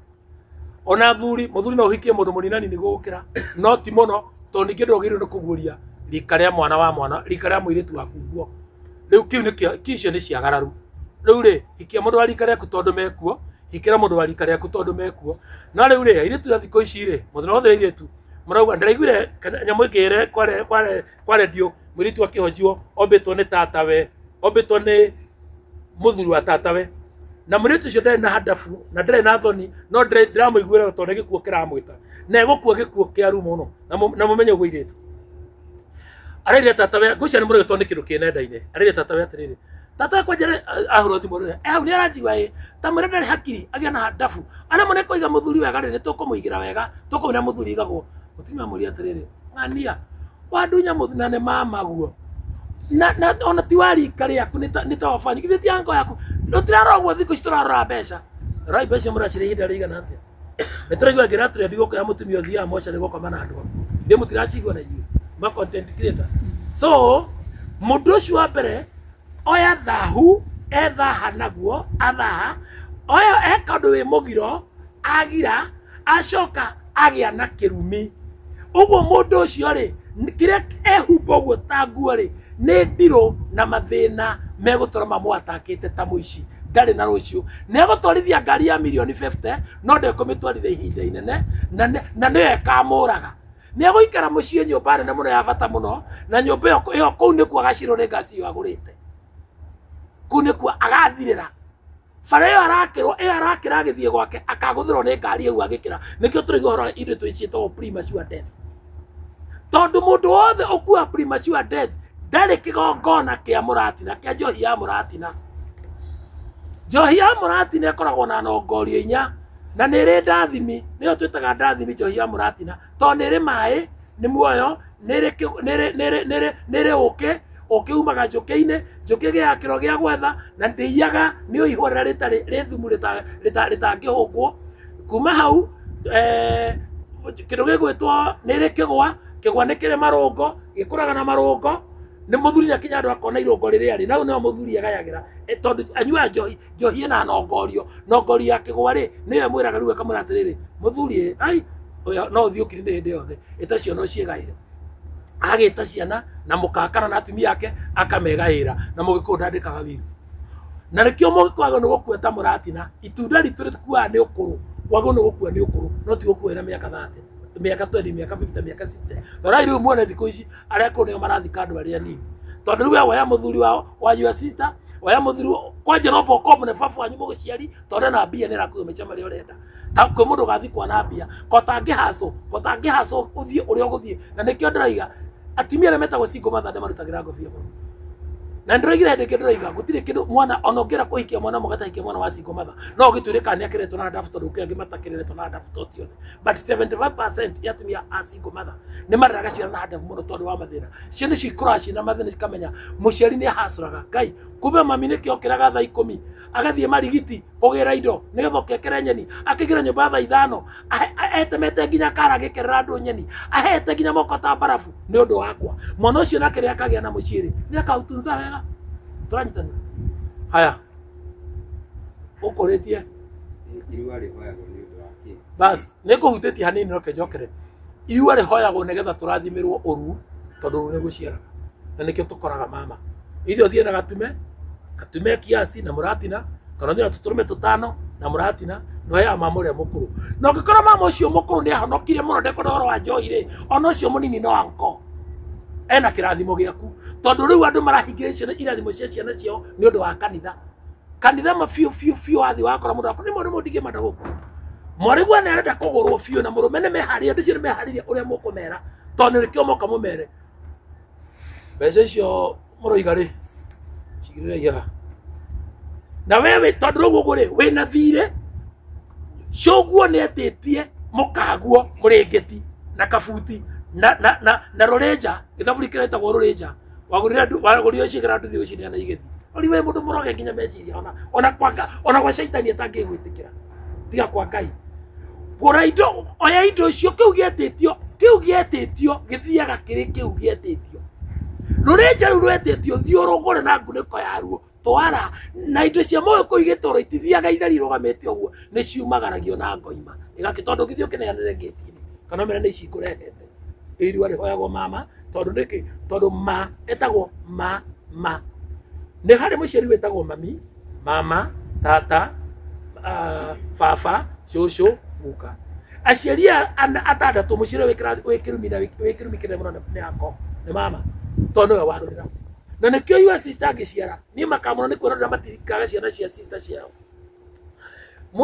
A: Ona thuri, mũthuri no ũhikie mũndũ mũninani nĩ gũgũkĩra, no ti mũno tondũ ningĩ ndwagĩrĩirwo nĩ kũguũria rika rĩa mwana wa mwana, rika rĩa mũirĩtu waku nguo. Rĩu kĩu nĩkĩo icio nĩ ciagararu. Rĩu rĩ hikia mũndũ wa rika rĩaku tondũ mekuo, hikĩra mũndũ wa rika rĩaku tondũ mekuo. No rĩu rĩ airĩtu a thikũ ici rĩ, mũthenya wothe airĩtu marauga ndĩraiguire nyamũ ĩngĩ kwa redio mũirĩtu akĩhonjio ombĩtwo nĩ tatawe, ombĩtwo nĩ mũthuri wa tatawe, na mũirĩtu ũcio ndarĩ na handabu na ndarĩ na thoni, no ndĩramũiguĩra tondũ nĩ gĩkuũ kĩramwĩta na egũkua gĩkuũ kĩaru mũno. Na mũmenye ũguo airĩtu araire tatawe ngwĩciria nĩ mũrĩgĩtwo nĩ kĩndũ kĩ nenda-inĩ. Araire tatawe atĩrĩrĩ, tatawe kwanja ahũrwo thimũ rĩrĩa hau nĩ aranjigua ĩ ta mwĩre ndarĩ hakiri agĩa na handabu aremwo nĩ kũiga mũthuri wega rĩ, nĩ tũkũmũigĩra wega tũkũmwĩra mũthuri igagwo. Mũtumia amũria atĩrĩrĩ, ng'ania wandunya mũthuri na nĩ mamaguo na ona ti wa rika rĩaku nĩ ta wabanyu githĩ ti ango yaku tũtirarora ũguo thikũ ici tũrarora mbeca. Rorai mbeca mũracirĩa ihinda rĩigana atĩa? Nĩ tũraigua ngĩra trendi gũkũ ya mũtumia ũthiaga mocarĩ gũkoma na andũ aku, ndĩ mũtiracigua na inyuĩ ma content creator. So mũndũ ũcio wa mbere oya thahu ethaha naguo athaha oya eka ũndũ wĩ mũgiro agira acoka agĩa na kĩrumi. Ũguo mũndũ ũcio rĩ kĩrĩa ehumba ũguo ta nguo rĩ nĩ ndirũ na mathĩna megũtũra mamũatakĩte ta mũici, ndarĩ na rũciũ. Nĩ egũtwarithia ngari ya mirioni 50 no ndekũmĩtwarithia ihinda inene na nĩyo ĩkamũraga. Nĩ egũikara mũciĩ nyũmba nene mũno ya bata mũno, na nyũmba ĩyo kũu nĩkuo agacirwo nĩ ngasi ĩyo agũrĩte, kũu nĩkuo agathirĩra. Bara ĩyo arakĩrwo ĩyo arakĩra agĩthiĩ gwake akagũthĩrwo nĩ ngari ĩyo agĩkĩra. Nĩkĩo tũraigua ũhoro wa indo twĩciĩtagwo premature death, tondũ mũndũ wothe ũkua premature death ndarĩ kĩgongona kĩa mũratina kĩa njohi ya mũratina. Njohi ya mũratina ĩkoragwo na nongorio inya na nĩ ĩrĩ ndathimi, nĩyo twĩtaga ndathimi njohi ya mũratina, tondũ nĩ ĩrĩ maĩ, nĩ muoyo, nĩ ĩrĩ ũkĩ, ũkĩ umaga njũkĩ-inĩ, njũkĩ ĩgĩaga kĩro gĩa gwetha na ndĩiyaga, nĩ ũihũa rĩrĩa rĩtarĩ rĩ thumu rĩtangĩhũngwo. Kuma hau kĩndũ gĩgwĩtwo nĩ ĩrĩ kĩgwa, kĩgwa nĩ kĩrĩ marũngo, gĩkũraga na marũngo. Nĩ mũthuri akinya andũ akona irũngo rĩrĩa rĩ, na hau nĩho mũthuri agayagĩra tondũ anyuaga njohi, njohi ĩna nongorio, nongorio ya kĩgwa rĩ nĩyo ĩmwĩraga rĩu ĩkamwĩra atĩrĩrĩ, mũthuri ai no ũthiĩ ũkiri nĩ hĩndĩ yothe, ĩta ciana ũciĩgaĩre. Agĩta ciana na mũkakana na atumia ake akamegaĩra, na mũgĩkũyũ ndandĩkaga wiru. Na nĩkĩo mũgĩkũyũ agĩrĩirwo nĩ gũkua ta mũratina, itunda ritũ rĩtikuaga nĩ ũkũrũ, wagĩrĩirwo nĩ gũkua nĩ ũkũrũ, no ti gũkua wĩna mĩaka 30, mĩaka 20, mĩaka 50, mĩaka 60. Rorai rĩu muone thikũ ici arĩa akũrũ nĩo marathika andũ arĩa anini, tondũ rĩu we woya mũthuri wa your sister, woya mũthuri kwanja no ũkombe nĩ baba wanyu mũgũciari, tondũ ena mbia nĩ arakũhe maica marĩa ũrenda. Ta kwĩ mũndũ ũgathikwo na mbia, ko tangĩhacwo ũthiĩ ũrĩa ũgũthiĩ. Na nĩkĩo ndĩraiga atumia arĩa metagwo single mother nĩ marutagĩra ngobia mũno. Na ndĩroigire hĩndĩ ĩngĩ ndĩroiga gũtirĩ kĩndũ mwana ona ũngĩra kũhikia mwana mũgatahikia mwana wa single mother no ũgĩtuĩre kana nĩakĩretwo na ndabu, tondũ kwĩ angĩ matakĩreretwo na ndabu to ti othe, but 75% ya atumia a single mother nĩ mareraga ciana na ndabu mũno tondũ wa mathĩna. Ciana icio ikũraga ciĩna mathĩna cikamenya mũciari nĩ ahacũraga. Ngai kumbe mami nĩkĩo okĩraga thaa 10 Agathie marigiti kugera indo nigetha ukekere nyeni. Akigira nyumba thaa 5 etemete nginya kara gikerera andu nyeni. Ahete nginya moko ta barafu ni undu wakwa. Mwana ucio nake rĩrĩa akagĩa na mũciĩ rĩ, nĩ akautunza wega. Tũranyitanĩra. Haya. Ũkũrĩtie
I: Irua rĩhoyagwo nĩ ũndũ wa kĩ?
A: Bas, nĩngũhutĩtie hanini no kĩnjokere. Irua rĩhoyagwo nĩgetha tũrathimĩrwo ũru tondũ ũru nĩgũciaraga. Na nĩkĩo tũkoraga mama. Ithuĩ ũthiĩ na gatume, gatume kiasi na mũratina, kana ũthiĩ na tũtũrũme tũtano na mũratina, na ũheaga mama ũrĩa mũkũrũ. Na ũngĩkorwo mama ũcio mũkũrũ nĩahonokire mũno ndekwenda ũhoro wa njohi rĩ, ona ũcio mũnini no anko. Ena kĩrathimo gĩaku. Tondũ rĩu andũ marahingĩra ciana irathimo cia ciana ciao nĩ ũndũ wa kanitha. Kanitha ma biũ biũ biũ wathiĩ wakora mũndũ wakora nĩ mũndũ ndingĩmanda gũkũ. Mwarĩguo nĩ arenda kũgũrwo biũ na mũrũme nĩ meharĩria, andũ acio nĩ meharĩria ũrĩa mũkũmera tondũ nĩkĩo moka mũmere. Mbeca icio mũroiga rĩ, cigĩrĩrai haha. Na wewe tondũ rĩu ũguo rĩ, wĩna thirĩ, cũguo nĩ etĩtie mũkaguo mũrĩngĩti na kabuti na rũrĩnja, gĩthaburi kĩretagwo rũrĩnja. Wagũrire ũcigĩra nduthi ũcineana igĩthiĩ. Ũri we mũndũ mũroge nginya meciria ona kwa ona gwa caitani atangĩgwĩtĩkĩra. Tiga kwa Ngai. Gũra indo, oya indo icio kĩu gĩetĩtio gĩthiaga kĩrĩ kĩu gĩetĩtio. Rũrĩnja rũu rwetĩtio thiĩ ũrũgũre na ngunĩko yaruo twara na indo cia mũgĩkũyũ igĩtũrwo itithiaga itheri irũgamĩte ũguo nĩ ciumagaragio na ngoima ĩgakĩ tondũ ũngĩthiĩ ũkĩneanĩre ngĩti-inĩ kana ũmere nĩ ici ngũrehete. Irua rĩhoyagwo mama tondũ nĩkĩ? Tondũ ma etagwo ma ma. Nĩ harĩ mũciari wĩtagwo mami, mama, tata, baba, cũcũ, guka. Aciari atandatũ mũciari wĩ kĩrumi na wĩ kĩrumi kĩnene mũno nĩ ako nĩ mama tondũ nĩwe warũrĩra. Na nĩkĩo your sister angĩciara niĩ makaga mũno nĩ kuona ũrĩa matirikaga ciana cia sister ciao.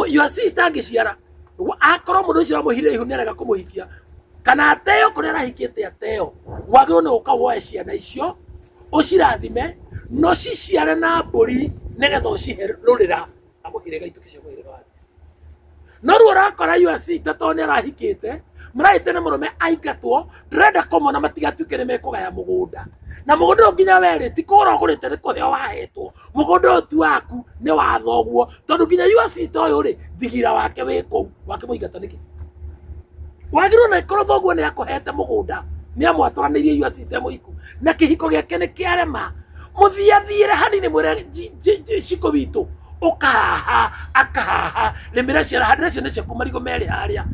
A: Your sister angĩciara akorwo mũndũ ũcio ũramũhire ihu nĩarega kũmũhikia kana ateo kũrĩa arahikĩte ateo, wagĩrĩirwo nĩ gũka woe ciana icio ũcirathime no ciciare na mbũri nĩgetha ũcihe rũrĩra na mũhĩrĩga ituĩke cia mũhĩrĩga wanyu. No rĩu ũrakora your sister tondũ nĩarahikĩte marahĩte na mũrũme aingatwo ndĩrenda kũmona matigatuĩke nĩ mekũgaya mũgũnda. Na mũgũnda ũyũ nginya we rĩ ti kũgũra ũgũrĩte nĩ kũheo wahetwo. Mũgũnda ũyũ ti waku nĩ wa thoguo tondũ nginya your sister ũyũ rĩ thigira wake wĩ kũu wakĩmũingata nĩkĩ? Wagĩrĩirwo na ĩkorwo thoguo nĩ akũhete mũgũnda nĩ amwatũranĩirie your sister mũhiku na kĩhiko gĩake nĩ kĩarema mũthiathiĩre hanini mwĩre ciko witũ ũkahaha akahaha rĩmĩra ciana handĩra ciana ciaku marigũ merĩ harĩa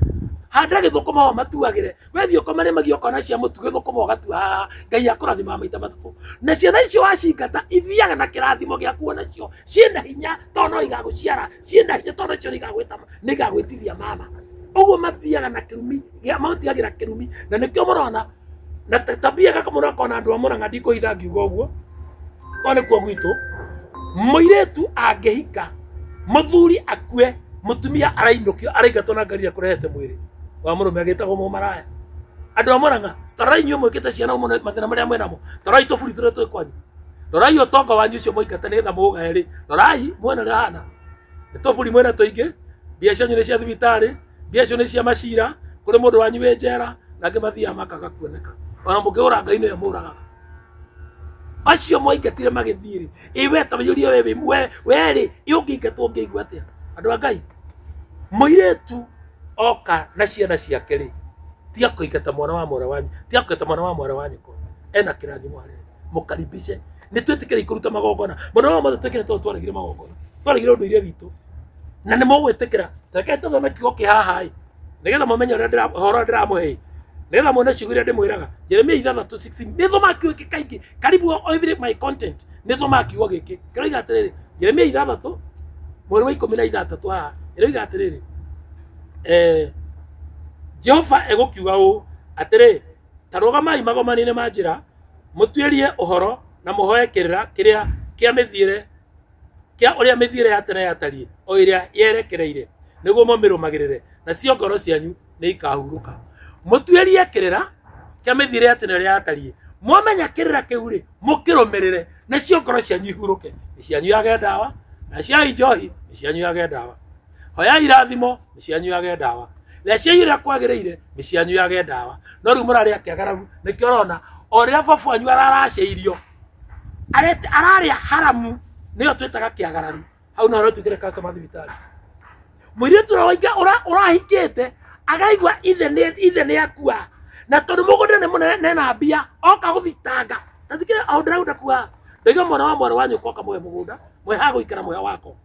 A: handĩra gĩthũkũma o matuagĩre wethiĩ ũkamarĩmagia ũkona cia mũtu gĩthũkũma ũgatua haha Ngai akũrathimaga maita matatũ na ciana icio wacingata ithiaga na kĩrathimo gĩaku onacio ciĩna hinya tondũ no igagũciara ciĩna hinya tondũ nacio nĩ igagwĩtithia mama. Ũguo mathiaga na kĩrumi matigagĩra kĩrumi na nĩkĩo mũrona na tabia gaka mũrakona andũ a Mũrang'a ndikũhitha ngiuga ũguo to nĩkuo gwitũ mũirĩtu angĩhika mũthuri akue mũtumia arainũkio araingatwo na ngari ĩrĩa kũrehete mwĩrĩ wa mũrũme agĩtagwo mũmaraya. Andũ a Mũrang'a tarorai inyuĩ mwĩkĩte ciana mũno mathĩna marĩa mwĩnamo tarorai tũburi tũrĩa twĩ kwanyu rorai ũtonga wanyu ũcio mwaingata nĩgetha mũũgae rĩ rorai muone ũrĩa ũhana nĩ tũburi mwĩna tũingĩ mbia cianyu nĩ cia thibitarĩ mbia icio nĩ cia macira kũrĩ mũndũ wanyu wĩ njera na angĩ mathiaga makaga kuoneka ona mũngĩgũra Ngai nĩwe mũragaga. Acio mwaingatire magĩthiĩ rĩ ĩ we ta wĩyũrie we rĩ ĩ ũngĩingatwo ũngĩigua atĩa? Andũ a Ngai mũirĩtu oka na ciana ciake rĩ tiga kũingata mwana wa mwarĩ wanyu tiga kũingata mwana wa mwarĩ wa nyũkwa ena kĩrathimo harĩ mũkaribishe nĩ twĩtĩkĩre kũruta magongona mũno wa mothe twĩkĩre tondũ twaregire magongona twaregire ũndũire witũ na nĩ mũgwĩtĩkĩra reke tũthome kiugo kĩ haha ĩ nĩgetha mũmenye ũrĩa ũhoro ndĩramũhe nĩgetha muone ciugo iria ndĩmwĩraga. Jeremia 6:16 nĩ thomaga kiugo gĩkĩ kaingĩ karibu every my content nĩ thomaga kiugo gĩkĩ kĩroiga atĩrĩrĩ Jeremia 6 mweri wa 16 haha ĩroiga atĩrĩrĩ Jehova egũkiuga ũũ atĩrĩ ta rũgamai magomano-inĩ ma njĩra mũtuĩrie ũhoro na mũhoe kĩrĩra kĩrĩa kĩa mĩthiĩre kĩa ũrĩa mĩthiĩre ya tene yatariĩ o ĩrĩa yerekereire nĩguo mũmĩrũmagĩrĩre nacio ngoro cianyu nĩ ikahurũka. Mũtuĩrie kĩrĩra kĩa mĩthiĩre ya tene ũrĩa yatariĩ mwamenya kĩrĩra kĩu rĩ mũkĩrũmĩrĩre nacio ngoro cianyu ihurũke. Nĩ cianyu yage ndawa na ciai njohi nĩ cianyu yage ndawa hoyai irathimo nĩ cianyu yage ndawa reciai ũrĩa kwagĩrĩire nĩ cianyu yage ndawa. No rĩu mũrarĩa kĩagararu nĩkĩo ũrona o rĩrĩa baba wanyu araracĩirio ararĩa haramu nĩyo twĩtaga kĩagararu. Hau na aratuĩkire customer thibitarĩ. Mũirĩtu ũrĩa ũrahikĩte agaigua ithe nĩ akua na tondũ mũgũnda nĩ mũnene na mbia oka gũthitanga. Ta thikĩrĩria o ndĩrauga kuga ndaiga mwana wa mwarĩ wa nyũkwa oka mũhe mũgũnda mũhe ha gũikara mũhe wako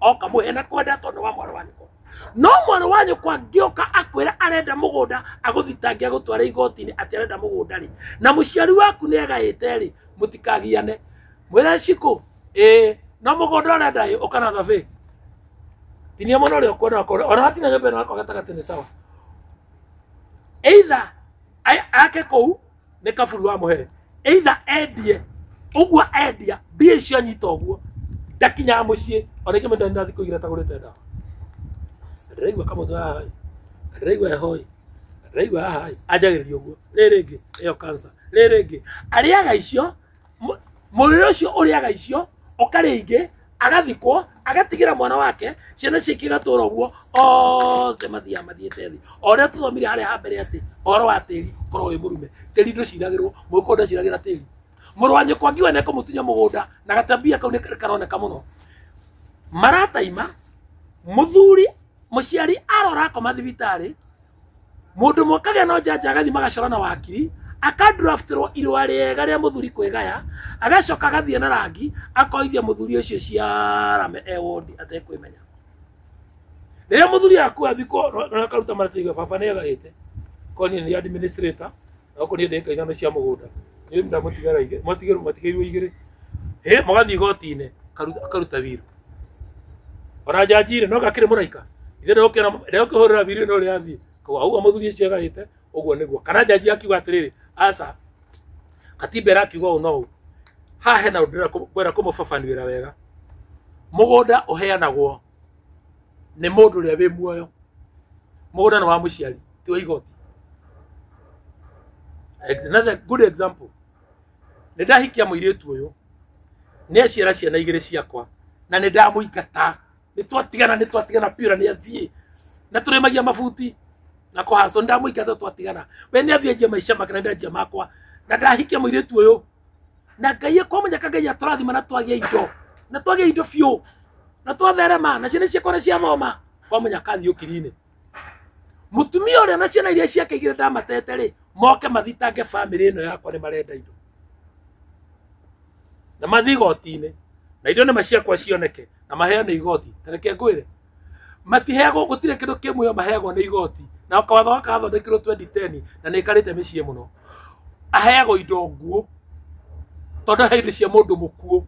A: oka mũhe na kwenda tondũ wa mwarĩ wa nyũkwa. No mwarĩ wa nyũkwa angĩũka akwĩra arenda mũgũnda agũthitange agũtware igoti-inĩ atĩ arenda mũgũnda rĩ, na mũciari waku nĩ agaĩte rĩ, mũtikagiane. Mwĩre Shiko ĩĩ no mũgũnda ũrenda ĩ ũka na thabĩ tinia mũno ũrĩa ũkuona ona watina nyũmba ĩno yakwa gatagatĩ nĩ sawa. Either ake kũu nĩ kaburu wamũhe, either endie ũguo endia mbia icio anyita ũguo ndakinyaga mũciĩ ona ingĩ mũndũ nĩ thikũ igĩrĩ atagũrĩte ndawa. Ndĩraigua kamũtwe haha ĩ, ndĩraigua heho ĩ, ndĩraigua haha ĩ, anjagĩrĩria ũguo rĩrĩ rĩngĩ ĩyo cancer rĩrĩ rĩngĩ arĩaga icio mũrĩre ũcio ũrĩaga icio ũkarĩa ingĩ agathikwo agatigĩra mwana wake ciana ciake igatũra ũguo othe mathiaga mathiĩte thĩ. O ũrĩa tũthomire harĩa ha mbere atĩ ũhoro wa tĩri ũkorwo wĩ mũrume, tĩri ndũciragĩrwo, mũgĩkũyũ ndaciragĩra tĩri. Mũrũ wa nyũkwa angiuga nĩekũmũtunya mũgũnda na gatabia kau nĩ karoneka mũno. Marataima mũthuri mũciari arora akoma thibitarĩ mũndũ ũmwe akagĩa na ũjanja agathiĩ magacora na wakiri akadraftirwo irũa rĩega rĩa mũthuri kwĩgaya agacoka agathiĩ na rangi akoithia mũthuri ũcio ciarame e wondi atekwĩmenya. Rĩrĩa mũthuri akua thikũ akaruta maratathi baba nĩ agaĩte korwo niĩ nĩ administrator na okorwo niĩ ndĩka ithano cia mũgũnda niĩ ndamũtigĩra igĩrĩ matigĩrwo matigĩirwo igĩrĩ hĩ magathiĩ igoti-inĩ akaruta wiru ona njanji rĩ no gakĩrĩ mũraika ithe ndegũkĩhũrĩra wiru ĩno ũrĩa athiĩ koguo mũthuri ũcio agaĩte ũguo nĩguo. Kana njanji akiuga atĩrĩrĩ aca katiba ĩrakiuga ũũ no ũũ haha hena ũndũ ndĩrenda kũmũbabanĩra wega. Mũgũnda ũheanagwo nĩ mũndũ ũrĩa wĩ muoyo. Mũgũnda nĩ wa mũciari ti wa igoti. Another good example, nĩ ndahikia mũirĩtu ũyũ nĩ aciara ciana igĩrĩ ciakwa na nĩ ndamũingata nĩ twatigana biũ na nĩ athiĩ na tũrĩmagia mabuti na kũhacwo nĩ ndamũingata twatigana we nĩ athiĩ anjia maica make na ndanjia makwa na ndahikia mũirĩtu ũyũ na Ngai kwamenyeka Ngai atũrathima na twagĩa indo na twagĩa indo biũ na twatherema na ciana ciakwa nĩ ciathoma kwamenyeka thiĩ ũkiri-inĩ. Mũtumia ũrĩa na ciana iria ciake igĩrĩ ndamatete rĩ moke mathitange bamĩrĩ ĩno yakwa nĩ marenda indo na mathiĩ igoti-inĩ na indo nĩma ciakwa cioneke na maheane igoti. Ta reke ngwĩre matiheagwo gũtirĩ kĩndũ kĩmwe maheagwo nĩ igoti na kawatho gaka gathondekirwo 2010 na nĩ ĩkarĩte mĩciĩ mũno. Aheagwo indo nguũ tondũ he indo cia mũndũ mũkuũ.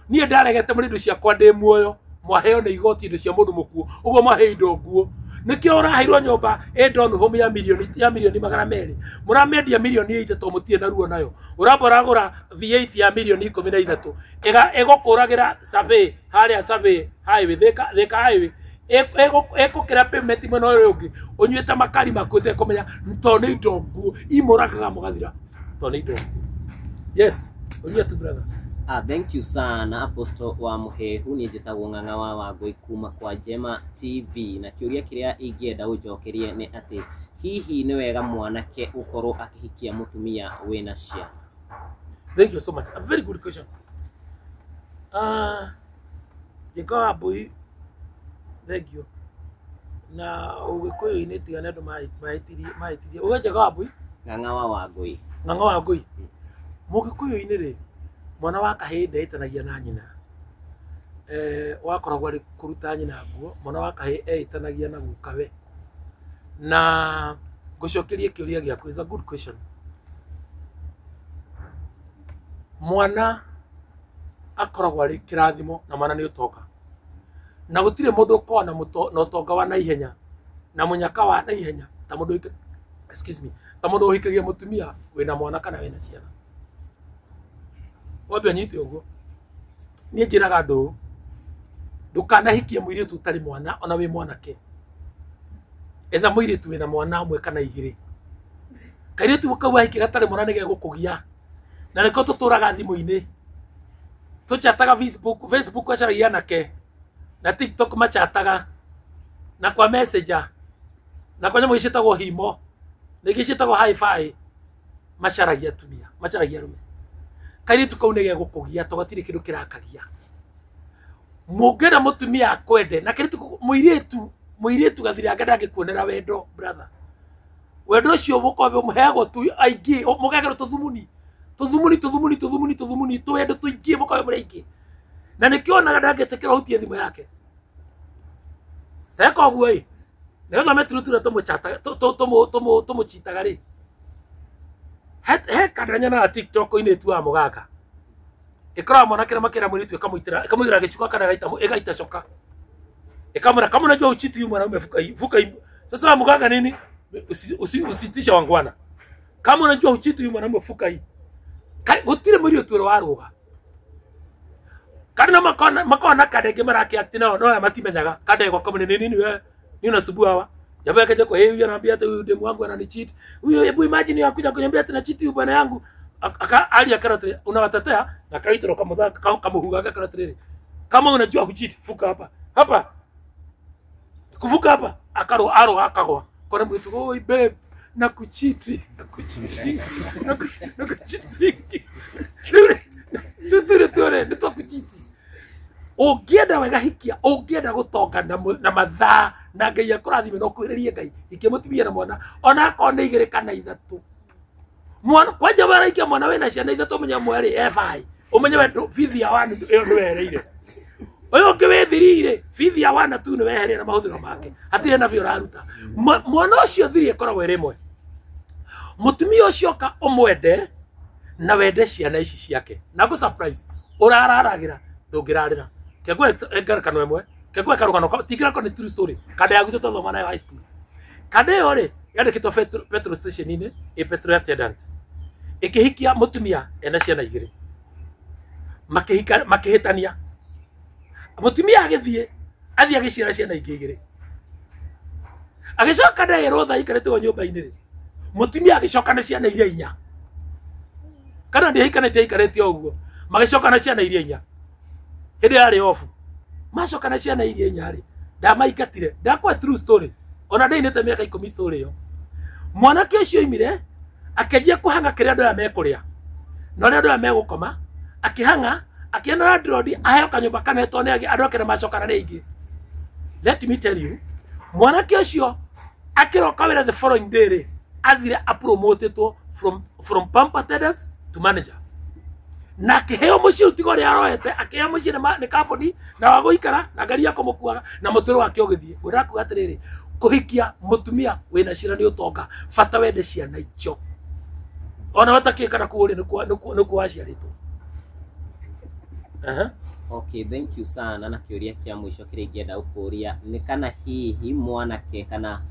A: Niĩ ndaregete mũrĩ indo ciakwa ndĩ muoyo mwaheo nĩ igoti indo cia mũndũ mũkuũ ũguo mwaheo indo nguũ. Nĩkĩo ũraheirwo nyũmba ĩ Don Home ya milioni 200 mũramĩendia milioni 8 tondũ mũtirĩ na ruo nayo ũramba ũragũra V8 ya milioni 13 ĩgũkũragĩra survey harĩa survey highway Thika highway ĩgũkĩra payment mwena ũyũ ũngĩ ũnyuĩte makari maku ũtekũmenya tondũ nĩ indo nguũ imũragaga mũgathira tondũ nĩ indo nguũ. Yes, ũria tu brother.
J: Thank you sana Apostle wa Mũhehu. Niĩ njĩtagwo Ng'ang'a wa Wangũi kuma kwa Njema TV na kĩũria kĩrĩa ingĩenda ũnjokerie nĩ atĩ hihi nĩ wega mwanake gũkorwo akĩhikia mũtumia wĩna ciana?
A: Thank you so much. A very good question. Njĩka wa Mbui, thank you. Na ũgĩkũyũ-inĩ tiga nĩ andũ mahĩtirie. Uge Njĩka wa Mbui?
J: Ng'ang'a wa Wangũi.
A: Ng'ang'a wa Wangũi. Mũgĩkũyũ-inĩ rĩ mwana wa kahĩĩ ndeĩtanagia na nyina wakoragwo arĩ kũruta nyina nguo mwana wa kahĩĩ eĩtanagia na gukawe. Na ngũcokerie kĩũria gĩaku is a good question. Mwana akoragwo arĩ kĩrathimo na mwana nĩ ũtonga na gũtirĩ mũndũ ũkoragwo na ũtonga wa naihenya na mũnyaka wa naihenya ta mũndũ excuse me ta mũndũ ũhikagia mũtumia wĩna mwana kana wĩna ciana. Wambe ũnyite ũguo niĩ njĩraga andũ ndũkanahikie mũirĩtu ũtarĩ mwana ona wĩ mwanake etha mũirĩtu wĩna mwana ũmwe kana igĩrĩ kairĩtu kau wahikia gatarĩ mwana nĩ gegũkũgia na nĩkĩo tũtũraga thimũ-inĩ tũchataga Facebook acaragia anake na TikTok machataga na kwa Messenger na kwa nyamũ ciĩtagwo Himo na ingĩ ciĩtagwo Hi-Fi macaragia atumia macaragia arũme. Kairĩtu kau nĩ gegũkũgia tondũ gatirĩ kĩndũ kĩrakagia. Mũngĩenda mũtumia akwende na kĩrĩtu mũirĩtu gathiranga ndangĩkuonera wendo brother. Wendo ũcio mũkorwo mũheagwo tu aingĩ mũgegerwo tũthumuni tũthumuni tũthumuni tũthumuni tũthumuni tũwendo tũingĩ mũkorwo mũrĩ aingĩ. Na nĩkĩo onaga ndangĩtĩkĩra ũhutie thimũ yake. Eka ũguo ĩ nĩgetha meturutire tũmũchitaga rĩ. He kanda nyonaga TikTok-inĩ tu wa mũganga. Ĩkoragwo mwanake na makĩra mũirĩtu ĩkamũitĩra ĩkamũigĩra gĩcuka kana ĩgaita coka. Ĩkamwĩra kama unajua uchiti huyu mwanaume fuka hii fuka hii. Sasa wa mganga nini? Usitishe wangwana. Kama unajua uchiti huyu mwanaume fuka hii. Gutire mũirĩtu ũrĩa warũga. Kana makona kadenge maraki ati nao no matimenyaga kadegwa kama ni nini wewe ni unasumbua hawa. Jamaa akaja kwa huyu anaambia hata huyu demu wangu ananicheat. Huyu hebu imagine yakuja kuniambia ati na cheat huyu bwana yangu. Aka ali akara unawatetea na kaitro kama kama hugaga kara. Kama unajua kucheat fuka hapa. Hapa. Kuvuka hapa akaro aro akagwa. Kona mtu oi babe na kuchiti na kuchiti na kuchiti. Ture nĩ tũkuchiti. Ũngĩenda wega hikia, ũngĩenda gũtonga na mathaa na Ngai akũrathime na ũkuhĩrĩrie Ngai, hikia mũtumia na mwana ona akorwo nĩ igĩrĩ kana ithatũ. Mwana kwanja waraikia mwana wĩna ciana ithatũ ũmenye mwerĩ e ũmenye we bithi ya wanu ĩyo nĩwehereire. Ũyũ ũngĩ wĩ thiri-rĩ, bithi ya wana tu nĩwehereire na mahũthĩro make. Hatirĩ na bia ũraruta. Mwana ũcio thiri ĩkoragwo ĩrĩ ĩmwe. Mũtumia ũcio oka ũmwende na wende ciana ici ciake. Na ngũ surprise ũrararagĩra ndũngĩrarĩra. Kegwe ngerekano ĩmwe, kegwe karũgano ti kĩrako nĩ true story. Kanda ya gwitũ twathoma nayo high school. Kanda ĩyo rĩ yandĩkĩtwo petrol station-inĩ ĩ petrol attendant. Ĩkĩhikia mũtumia ena ciana igĩrĩ. Makĩhĩtania. Mũtumia agĩthiĩ athiĩ agĩciara ciana ingĩ igĩrĩ. Agĩcoka ndeerwo thaa aikarĩte nyũmba-inĩ rĩ. Mũtumia agĩcoka na ciana iria inya. Kana ndiahikanĩte aikarĩte o ũguo. Magĩcoka na ciana iria inya. Hĩndĩ yarĩ ofu. Macoka na ciana iria inya rĩ. Ndamaingatire. Ndakwa true story. Ona ndainĩte mĩaka 10 story ĩyo. Mwanake ũcio oimire akĩanjia kũhanga kĩrĩa andũ aya mekũrĩa. Na ũrĩa andũ aya megũkoma, akĩhanga akĩona landlord aheo kanyũmba kanetwo nĩ andũ ake na macokana rĩngĩ. Let me tell you, mwanake ũcio akĩroka wĩra the following day rĩ, athire apromotetwo from pump attendant to manager. Na akĩheo mũciĩ ũtigo ũrĩa aroete, akĩheo mũciĩ nĩ kambuni na wa gũikara na ngari ya kũmũkuaga na mũtũrĩre wake ũgĩthiĩ. Ngwĩra kuga atĩrĩrĩ, kũhikia mũtumia wĩna ciana nĩ ũtonga, bata wende ciana icio. Ona watakĩ kana kũu rĩ nĩkuo waciarĩtwo.
J: Okay, thank you sana. Na kĩũria kĩa mũico kĩrĩa ingĩenda gũkũria nĩ kana hihi mwanake kana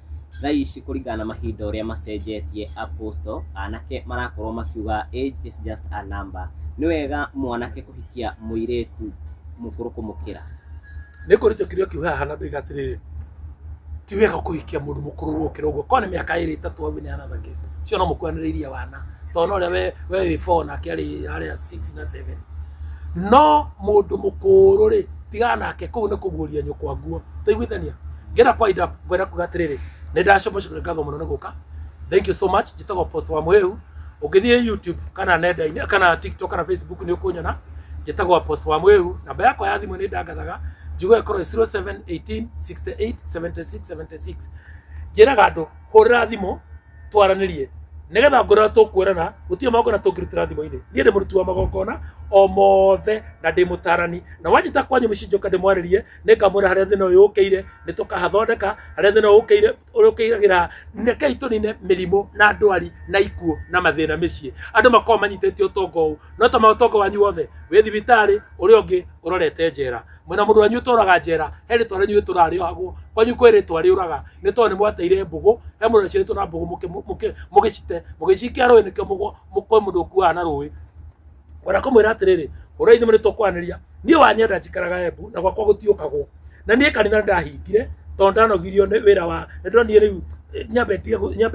J: thaa ici kũringana na mahinda ũrĩa macenjetie apostle, anake marakorwo makiuga age is just a number. Nĩ wega mwanake kũhikia mũirĩtu mũkũrũ kũmũkĩra?
A: Nĩ kũrĩtio kĩrĩa kiu haha na ndoiga atĩrĩrĩ, ti wega kũhikia mũndũ mũkũrũ gũkĩra ũguo. Korwo nĩ mĩaka ĩrĩ ĩtatũ au nĩ another case. Ũcio no mũkuanĩrĩirie wana. Tondũ no ũrĩa we wĩ 4 nake arĩ harĩa 6 na 7. No mũndũ mũkũrũ rĩ tigana nake kũu nĩ kũguũria nyũkwa nguo. Tũiguithania? Ngĩenda kwa ihinda ngwenda kuga atĩrĩrĩ, nĩ ndacomocokera ngatho mũno nĩ gũka. Thank you so much. Njĩtagwo Apostle wa Mũhĩu. Ũngĩthiĩ YouTube kana nenda-inĩ kana TikTok kana Facebook nĩ ũkũnyona. Njĩtagwo Apostle wa Mũhĩu. Namba yakwa ya thimũ nĩ ndangathaga. Njuge ĩkorwo 0718 68 76 76. Njĩraga andũ hũrĩra thimũ twaranĩrie nĩgetha ngorwo tũkwĩrana gũtirĩ magongona tũngĩrutĩra thimũ-inĩ. Niĩ ndĩ mũruti wa magongona o mothe na ndĩ mũtarani, na wanjĩta kwanyu mũciĩ njoka ndĩmwarĩrie, nĩngamwĩra harĩa thĩna ũyũ ũkĩire, nĩtũkahathondeka harĩa thĩna ũyũ ũkĩiragĩra. Rekei tũnine mĩrimũ na ndwari na ikuũ na mathĩna mĩciĩ. Andũ makorwo manyitĩte ũtonga ũũ, no ta ũtonga wanyu wothe wĩ thibitarĩ, ũrĩa ũngĩ ũrorete njera. Mwĩna mũndũ wanyu ũtũraga njera, he rĩtwa rĩanyu rĩtũrarĩohagwo, kwanyu kwĩ rĩtwa rĩũraga, nĩ tondũ nĩ mwateire mbũgũ, he mũndũ aciarĩtwo na mbũgũ mũgĩcite, mũgĩcikia rũĩ nĩkĩo kwĩ mũndũ ũkuaga na rũĩ. Ona kũmwĩra atĩrĩrĩ, ũrĩa ithuĩ nĩ tũkwanĩria, niĩ wanyenda njikaraga Embu na gwakwa gũtiũkagwo. Na niĩ kanitha nĩndahingire tondũ ndanogirio nĩ wĩra wa nĩ ndonire rĩu nyambe ndie ũtunya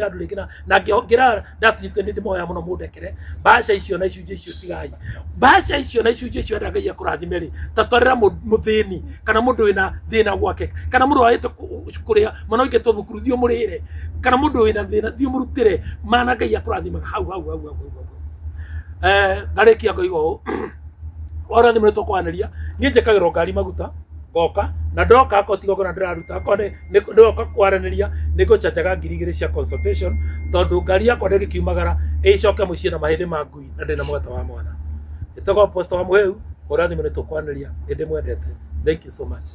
A: andũ rĩngĩ na ngĩra ndatunyĩte nĩ ndĩmoya mũno mũndekere. Mbaca icio na icunjĩ icio tigai. Mbaca icio na icunjĩ icio enda Ngai akũrathime rĩ, ta twarĩra mũthĩni kana mũndũ wĩna thĩna gwake, kana mũndũ wagĩte kũrĩa mwana ũikĩtwo thukuru thiĩ ũmũrĩre, kana mũndũ wĩna thĩna thiĩ ũmũrutĩre, mana Ngai akũrathimaga hau hau hau hau hau. Ngarĩkia ngoiga ũũ, Ora thimũ nĩ tũkwaranĩria. Niĩ njĩkagĩrwo ngari maguta ngoka na ndoka akorwo ti igongona ndĩraruta, akorwo ndoka kwaranĩria nĩ ngũcanjaga 2000 cia consultation, tondũ ngari yakwa ndĩngĩkiumagara ĩcoke mũciĩ na mahĩndĩ ma ngui na ndĩna mũgate wa mwana. Njĩtagwo Apostle wa Mũhĩu, hũra thimũ nĩ tũkwaranĩria, nĩ ndĩmwendete. Thank you so much.